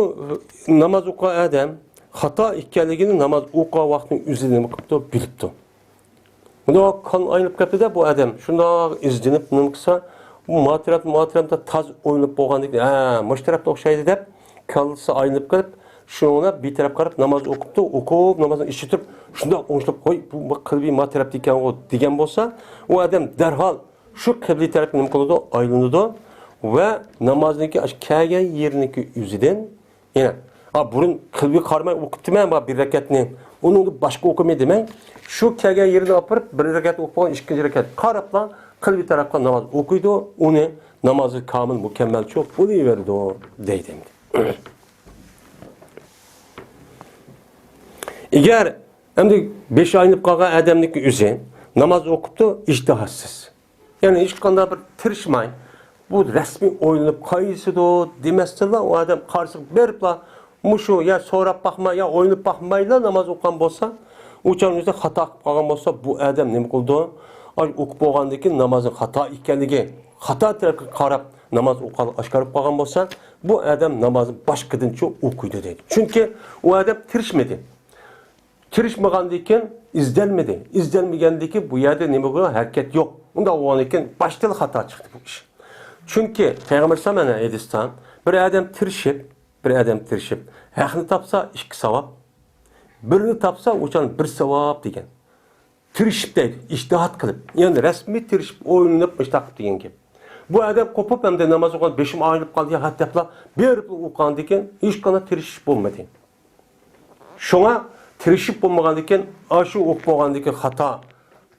ناماز ئوقۇغان ئادەم خاتا ئىكەنلىكىنى ناماز ئوقۇغان ۋاقتىنىڭ ئۆزىدە نېمە قىپتۇ؟ بىلىپتۇ. بۇنداق كان ئايلىنىپ كەتتى-دە بۇ ئادەم. شۇنداق ئىزدىنىپ نېمە قىلسا، بۇ ما تەرەپ، ما تەرەپتە تاز ئويلىنىپ بولغاندىن كېيىن، ھە، مۇشۇ تەرەپتە ئوخشايدۇ دەپ، كاللىسى ئايلىنىپ قېلىپ، شۇنىڭ بىلەن بىر تەرەپ قاراپ ناماز ئوقۇپتۇ، ئوقۇپ، نامازنى ئىچىدە تۇرۇپ، شۇنداق ئوڭشىلىپ، ھوي، بۇ، بۇ قىبلە ما تەرەپتە ئىكەنغۇ، دېگەن بولسا، ئۇ ئادەم دەرھال شۇ قىبلە تەرەپكە نېمە قىلىدۇ؟ ئايلىنىدۇ ۋە نامازنىڭكى ئاشۇ كەلگەن يېرىنىڭكى ئۆزىدىن يەنە، ئا، بۇرۇن قىبلىگە قارىماي ئوقۇپتىمەن بۇ بىر رەكەتنى، ئۇنىڭدا باشقا ئوقۇماي دېمەي، شۇ كەلگەن يېرىدىن ئاپىرىپ بىر رەكەت ئوقۇپ بولغان، ئىككىنچى رەكەت قاراپلا قىبلە تەرەپكە ناماز ئوقۇيدۇ، ئۇنى نامازى كامىل، مۇكەممەلچۇ بولۇۋېرىدۇ دەيدۇ ئەمدى. ئەگەر ئەمدى بېشى ئايلىنىپ قالغان ئادەمنىڭكى ئۆزى ناماز ئوقۇپتۇ ئىجتىھاتسىز. يەنى ھېچقانداق بىر تىرىشماي، بۇ رەسمىي ئويلىنىپ قايسىدۇ دېمەستىنلا، ئۇ ئادەم قارىسىغا بېرىپلا، مۇشۇ يا سوراپ باقماي، يا ئويلىنىپ باقمايلا ناماز ئوقۇغان بولسا، ئۇ چاغنىڭ ئۆزىدە خاتا قىلىپ قالغان بولسا، بۇ ئادەم نېمە قىلىدۇ؟ ئاي، ئوقۇپ بولغاندىن كېيىن نامازنىڭ خاتا ئىكەنلىكى، خاتا تەرەپكە قاراپ ناماز ئوقۇغانلىقى ئاشكارا بولۇپ قالغان بولسا، بۇ ئادەم نامازنى باشقىدىنچۇ ئوقۇيدۇ دەيدۇ. چۈنكى ئۇ ئادەم تىرىشمىدى. تىرىشمىغاندىن كېيىن ئىزدەنمىدى. ئىزدەنمىگەندىن كېيىن بۇ يەردە نېمە بولغان؟ ھەرىكەت يوق. ئۇنداق بولغاندىن كېيىن باشتىلا خاتا چىقتى بۇ ئىش. چۈنكى پەيغەمبەر ئەلەيھىسسالام مانا ھەدىستە بىر ئادەم تىرىشىپ، بىر ئادەم تىرىشىپ، ھەقنى تاپسا ئىككى ساۋاب، بىرنى تاپسا ئۇچان بىر ساۋاب دېگەن. تىرىشىپ دەيدۇ، ئىجتىھات قىلىپ. يەنى رەسمىي تىرىشىپ، ئويلىنىپ، مۇشۇنداق قىلىپ دېگەن گەپ. بۇ ئادەم قوپۇپ، ئەمدى ناماز ئوقۇغان، بېشىم ئاغرىپ قالدى، يا ھەت دەپلا بېرىپ ئوقۇغاندىن كېيىن ھېچقانداق تىرىشىش بولمىدى. شۇڭا تىرىشىپ بولمىغاندىن كېيىن، ئاشۇ ئوقۇپ بولغاندىن كېيىن خاتا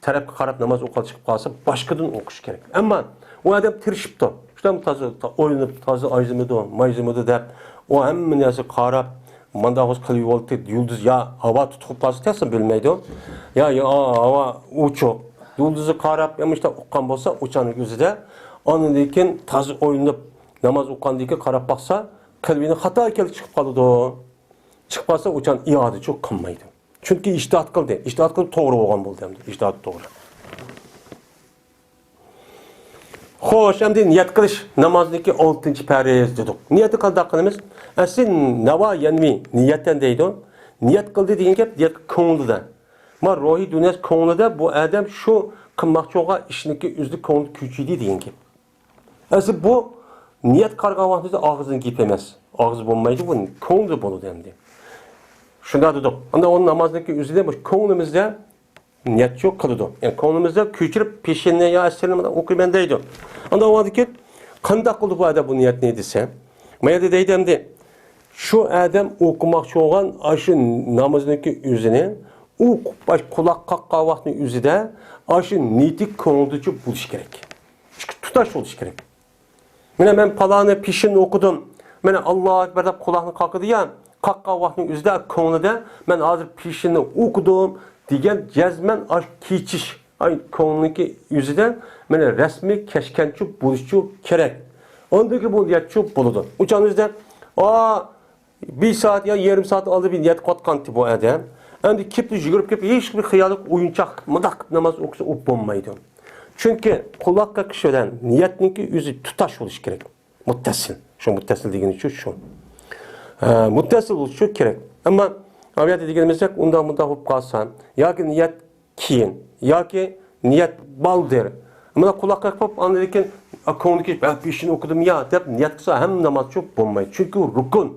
تەرەپكە قاراپ ناماز ئوقۇپ چىقىپ قالسا، باشقىدىن ئوقۇش كېرەك. ئەمما ئۇ ئادەم تىرىشىپتۇ. شۇنداق تازا تا-، ئويلىنىپ، تازا ئايزىمىدۇ، مايزىمىدۇ دەپ، ئۇ ھەممە نەرسىگە قاراپ، مانداق بولسا قىلىۋالدى، يۇلدۇز يا ھاۋا تۇتۇپ قالسا تېخىمۇ بىلمەيدۇ. يا، يا ھاۋا ئوچۇق. يۇلدۇزغا قاراپ، يا مۇشۇنداق ئوقۇغان بولسا، ئۇچاننىڭ ئۆزىدە ئاندىن كېيىن تازا ئويلىنىپ، ناماز ئوقۇغاندىن كېيىن قاراپ باقسا، قىلىۋىنى خاتا ئىكەنلىكى چىقىپ قالىدۇ. چىقىپ قالسا، ئۇچان ئىئادىچۇ قىلمايدۇ. چۈنكى ئىجتىھات قىلدى. ئىجتىھات قىلىپ توغرا بولغان بولدى ئەمدى. ئىجتىھات توغرا. خوش، ئەمدى نىيەت قىلىش نامازنىڭكى ئالتىنچى پەرز دېدۇق. نىيەتنى قانداق قىلىمىز؟ ئەسلى نەۋا يەنۋى نىيەتەن دەيدۇ. نىيەت قىلدى دېگەن گەپ نىيەت كۆڭلىدە. ما روھىي دۇنياسى كۆڭلىدە بۇ ئادەم شۇ قىلماقچى بولغان ئىشنىڭكى ئۆزىدە كۆڭلى كۆچىدى دېگەن گەپ. ئەسلى بۇ نىيەت قارىغان ۋاقتىدا ئاغزىدىن گەپ ئەمەس. ئاغزى بولمايدۇ، بۇ كۆڭلىدە بولىدۇ ئەمدى. شۇنداق دېدۇق. ئەمدى ئۇ نامازنىڭكى ئۆزىدە مۇشۇ كۆڭلىمىزدە نىيەتچۇ قىلىدۇ. يەنى كۆڭلىمىزدە كۆچۈرۈپ پېشىننى يا ئەسىرنى ئوقۇيمەن دەيدۇ. ئەمدى ئۇ ۋاقىتتا كېيىن قانداق قىلدى بۇ ئادەم بۇ نىيەتنى دېسە، ما يەردە دەيدۇ ئەمدى، شۇ ئادەم ئوقۇماقچى بولغان ئاشۇ نامازنىڭكى ئۆزىنى ئۇ قۇلاق قاققان ۋاقىتنىڭ ئۆزىدە ئاشۇ نىيىتى كۆڭلىدىچۇ بولۇشى كېرەك. تۇتاش بولۇشى كېرەك. مانا مەن پالانى پېشىننى ئوقۇدۇم. مانا ئاللاھۇ ئەكبەر دەپ قۇلاقنى قاقىدى يا، قاققان ۋاقىتنىڭ ئۆزىدە كۆڭلىدە مەن ھازىر پېشىننى ئوقۇدۇم دېگەن جەزمەن ئاش كېچىش، ئاي كۆڭلىنىڭكى ئۆزىدە مانا رەسمىي كەچكەنچۇ بولۇشچۇ كېرەك. ئاندىكى بۇ نىيەتچۇ بولىدۇ. ئۇ چاغنىڭ ئۆزىدە، ئا، بىر سائەت يا يېرىم سائەت ئالدى بىر نىيەت قىلىۋاتقانتى بۇ ئادەم. ئەمدى كېپىلا يۈگۈرۈپ كېلىپ، ھېچبىر خىياللىق ئويۇنچاق مۇنداق ناماز ئوقۇسا ئۇ بولمايدۇ. چۈنكى قۇلاق قېقىش بىلەن نىيەتنىڭكى ئۆزى تۇتاش بولۇشى كېرەك. مۇتتەسىل. شۇ مۇتتەسىل دېگىنى شۇ، شۇ. ھە، مۇتتەسىل بولۇشى كېرەك. ئەمما ئاۋۇ يەردە دېگىنىمىزدەك ئۇنداق مۇنداق بولۇپ قالسا، ياكى نىيەت كېيىن ياكى نىيەت بالدۇر. مانا قۇلاق قېقىپ، ئاندىن كېيىن، «ئا، كۆڭلىكى، ھە، پېشىننى ئوقۇدۇم يا» دەپ نىيەت قىلسا ھەم نامازچۇ بولمايدۇ. چۈنكى ئۇ رۇكۇن،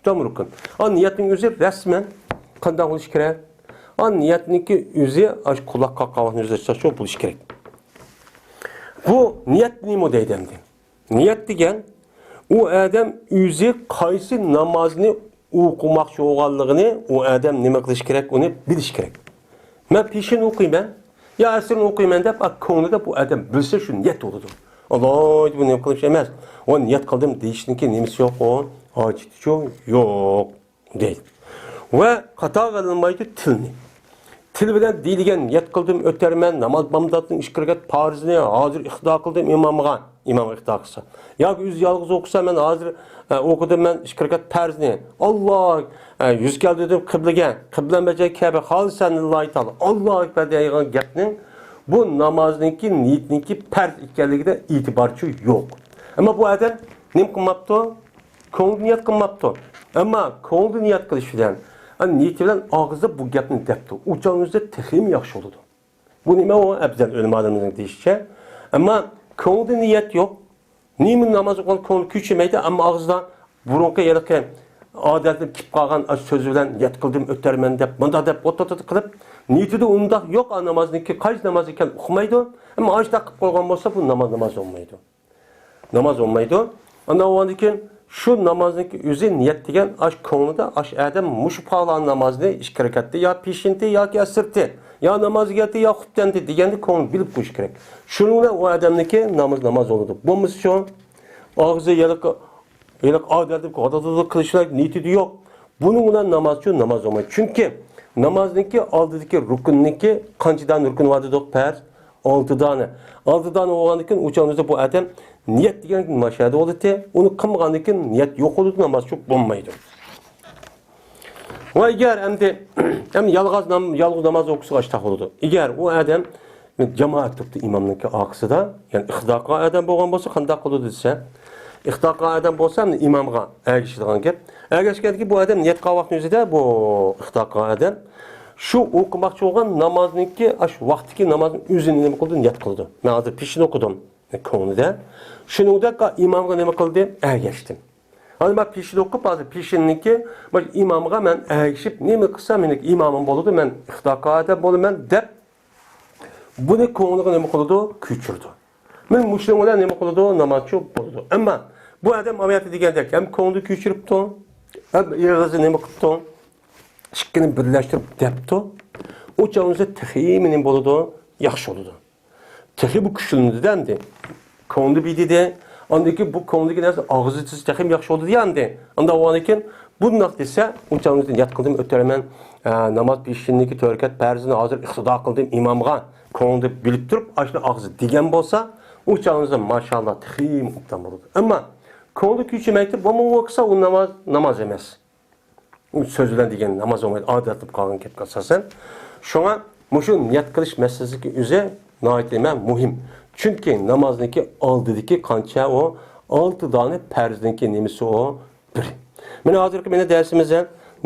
چوڭ رۇكۇن. ئا، نىيەتنىڭ ئۆزى رەسمەن قانداق بولۇشى كېرەك؟ ئا، نىيەتنىڭكى ئۆزى ئاشۇ قۇلاق قاققان ۋاقىتنىڭ ئۆزىدە شۇ بولۇشى كېرەك. بۇ نىيەت نېمە دەيدۇ ئەمدى؟ نىيەت دېگەن، ئۇ ئادەم ئۆزى قايسى نامازنى ئوقۇماقچى بولغانلىقىنى ئۇ ئادەم نېمە قىلىشى كېرەك، ئۇنى بىلىشى كېرەك. مەن پېشىننى ئوقۇيمەن، يا ئەسىرنى ئوقۇيمەن دەپ، ئا، كۆڭلىدە بۇ ئادەم بىلسە شۇ نىيەت بولىدۇ. ئاللاھ، بۇ نېمە قىلىش ئەمەس. ئۇ نىيەت قىلدىم دېيىشنىڭكى نېمىسى يوق، ئۇ ھاجىتىچۇ يوق. دەيدۇ. ۋە خاتا قىلمايدۇ تىلنى. تىل بىلەن دېيىلگەن نىيەت قىلدىم ئۆتەرمەن، ناماز بامداتنىڭ ئىككى رەكەت پارىزىنى ھازىر ئىقتىدا قىلدىم ئىمامغا، ئىمام ئىقتىدا قىلسا. ياكى ئۆزى يالغۇز ئوقۇسا، مەن ھازىر، ئە، ئوقۇدۇم مەن ئىككى رەكەت پەرزنى. ئاللاھ، ئە، يۈز كەلدۈردۈم قىبلىگە، قىبلەم بەجەي كەبە، خالىسەن لىللاھى تائالا، ئاللاھۇ ئەكبەر دەيدىغان گەپنىڭ بۇ نامازنىڭكى نىيىتىنىڭكى پەرز ئىكەنلىكىدە ئېتىبارچۇ يوق. ئەمما بۇ ئادەم نېمە قىلماپتۇ؟ كۆڭلىدە نىيەت قىلماپتۇ. ئەمما كۆڭلىدە نىيەت قىلىش بىلەن، ئە، نىيىتى بىلەن ئاغزىدا بۇ گەپنى دەپتۇ. ئۇ چاغنىڭ ئۆزىدە تېخىمۇ ياخشى بولىدۇ. بۇ نېمە ئۇ؟ ئەپزەل ئۆلىمالىرىمىزنىڭ دېيىشىچە. ئەمما كۆڭلىدە نىيەت يوق. نېمە ناماز ئوقۇغان كۆڭلى كۆچمەيدۇ، ئەمما ئاغزىدا بۇرۇنقى ھېلىقى ئادەتتىن كېلىپ قالغان ئاشۇ سۆزى بىلەن نىيەت قىلدىم، ئۆتەرمەن دەپ، مۇنداق دەپ، ئوت-، ئوت-، ئوت قىلىپ، نىيىتىدە ئۇنداق يوق، ئا، نامازنىڭكى قايسى ناماز ئىكەنلىكىنى ئۇقمايدۇ. ئەمما ئاشۇنداق قىلىپ قويغان بولسا، بۇ ناماز، ناماز بولمايدۇ. ناماز بولمايدۇ. ئاندىن ئۇنىڭدىن كېيىن شۇ نامازنىڭكى ئۆزى نىيەت دېگەن ئاش كۆڭلىدە ئاش ئادەم مۇشۇ پالان نامازنى ئىككى رەكەتتە يا پېشىنتى ياكى ئەسىرتى يا نامازى گەتتى يا خۇپتەندى دېگەندە كۆڭلى بىلىپ قويۇش كېرەك. شۇنىڭ بىلەن ئۇ ئادەمنىڭكى ناماز ناماز بولىدۇ. بولمىسا شۇ ئاغزى ھېلىقى، ھېلىقى ئادەتتىكى غادادادا قىلىشلار نىيىتىدە يوق. بۇنىڭ بىلەن نامازچۇ ناماز بولمايدۇ. چۈنكى نامازنىڭكى ئالدىدىكى رۇكۇننىڭكى قانچە دانە رۇكۇن بار دېدۇق؟ پەرز ئالتە دانە. ئالتە دانە بولغاندىن كېيىن ئۇ چاغدا بۇ ئادەم نىيەت دېگەن ماشەدە بولىدۇ. ئۇنى قىلمىغاندىن كېيىن نىيەت يوق بولىدۇ، نامازچۇ بولمايدۇ. ۋە ئەگەر ئەمدى، ئەمدى يالغاز نام-، يالغۇز ناماز ئوقۇسا ئاشتاق بولىدۇ. ئەگەر ئۇ ئادەم جامائەت تۇرۇپتۇ ئىمامنىڭكى ئارقىسىدا، يەنى ئىقتىدا قىلغان ئادەم بولغان بولسا قانداق قىلىدۇ دېسە، ئىقتىدا قىلغان ئادەم بولسا ئەمدى ئىمامغا ئەگىشىدىغان گەپ. ئەگەشكەندىكى بۇ ئادەم نىيەت قىلغان ۋاقىتنىڭ ئۆزىدە بۇ ئىقتىدا قىلغان ئادەم شۇ ئوقۇماقچى بولغان نامازنىڭكى، ئاشۇ ۋاقىتتىكى نامازنىڭ ئۆزىنى نېمە قىلىدۇ؟ نىيەت قىلىدۇ. مەن ھازىر پېشىن ئوقۇدۇم. كۆڭلىدە. شۇنىڭدەك ئىمامغا نېمە قىلدى؟ ئەگەشتى. ھازىر مەن پېشىن ئوقۇپ، ھازىر پېشىننىڭكى، مانا ئىمامغا مەن ئەگىشىپ، نېمە قىلسام مېنىڭ ئىمامىم بولىدۇ، مەن ئىقتىدا قىلغان ئادەم بولىمەن دەپ، بۇنى كۆڭلىگە نېمە قىلىدۇ؟ كۆچۈرىدۇ. مانا مۇشۇنىڭ بىلەن نېمە قىلىدۇ؟ نامازچۇ بولىدۇ. ئەمما بۇ ئادەم ئاۋۇ يەردە دېگەندەك ھەم كۆڭلىگە كۆچۈرۈپتۇ، ھەم ئېغىزى نېمە قىپتۇ؟ ئىككىنى بىرلەشتۈرۈپ دەپتۇ. ئۇ چاغنىڭ ئۆزىدە تېخىمۇ نېمە بولىدۇ؟ ياخشى بولىدۇ. تېخى بۇ كۈچلىنىدۇ-دە ئەمدى. كۆڭلى بىدىدى. ئاندىن كېيىن بۇ كۆڭلىدىكى نەرسە ئاغزىدا دېسە تېخىمۇ ياخشى بولىدۇ-دە ئەمدى. ئانداق بولغاندىن كېيىن بۇنداق دېسە، ئۇ چاغنىڭ ئۆزىدە نىيەت قىلدىم، ئۆتەرمەن، ئە، ناماز پېشىننىڭكى تۆت رەكەت پەرزىنى ھازىر ئىقتىدا قىلدىم ئىمامغا. كۆڭلىدە بىلىپ تۇرۇپ، ئاشۇنى ئاغزىدا دېگەن بولسا، ئۇ چاغنىڭ ئۆزىدە ماشائاللا تېخىمۇ ئوبدان بولىدۇ. ئەمما كۆڭلىدە كۆچۈرمەيتتى، بولمىغان بولسا ئۇ ناماز، ناماز ئەمەس. ئۇ سۆز بىلەن دېگەن ناماز بولمايدۇ، ئادەتلىنىپ قالغان گەپكە ئاساسەن. شۇڭا مۇشۇ نىيەت قىلىش مەسىلىسىدىكى ئۆزى ناھايىتى نېمە مۇھىم. چۈنكى نامازنىڭكى ئالدىدىكى قانچە ئۇ؟ ئالتە دانە پەرزنىڭكى نېمىسى ئۇ؟ بىرى. مانا ھازىرقى مېنىڭ دەرسىمىزدە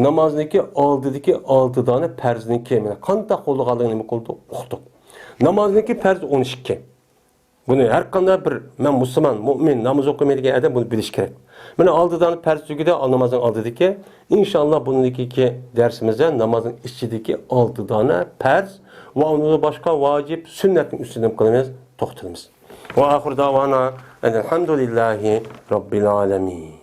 نامازنىڭكى ئالدىدىكى ئالتە دانە پەرزنىڭكى مانا قانداق بولىدىغانلىقىنى نېمە قىلدۇق؟ ئۇقتۇق. نامازنىڭكى پەرز ئون ئىككى. بۇنى ھەر قانداق بىر، مەن مۇسۇلمان، مۇئمىن، ناماز ئوقۇيمەن دېگەن ئادەم بۇنى بىلىشى كېرەك. مانا ئالدىدا پەرز تۈگىدى، نامازنىڭ ئالدىدىكى. ئىنشاللا بۇنىڭدىكى دەرسىمىزدە نامازنىڭ ئىچىدىكى ئالتە دانە پەرز ۋە ئۇنىڭدىن باشقا ۋاجىپ، سۈننەتنىڭ ئۈستىدىن قىلىمىز، توختىلىمىز. ۋە ئاخىر داۋانا ئەنىل ھەمدۇلىللاھى راببىل ئالەمىن.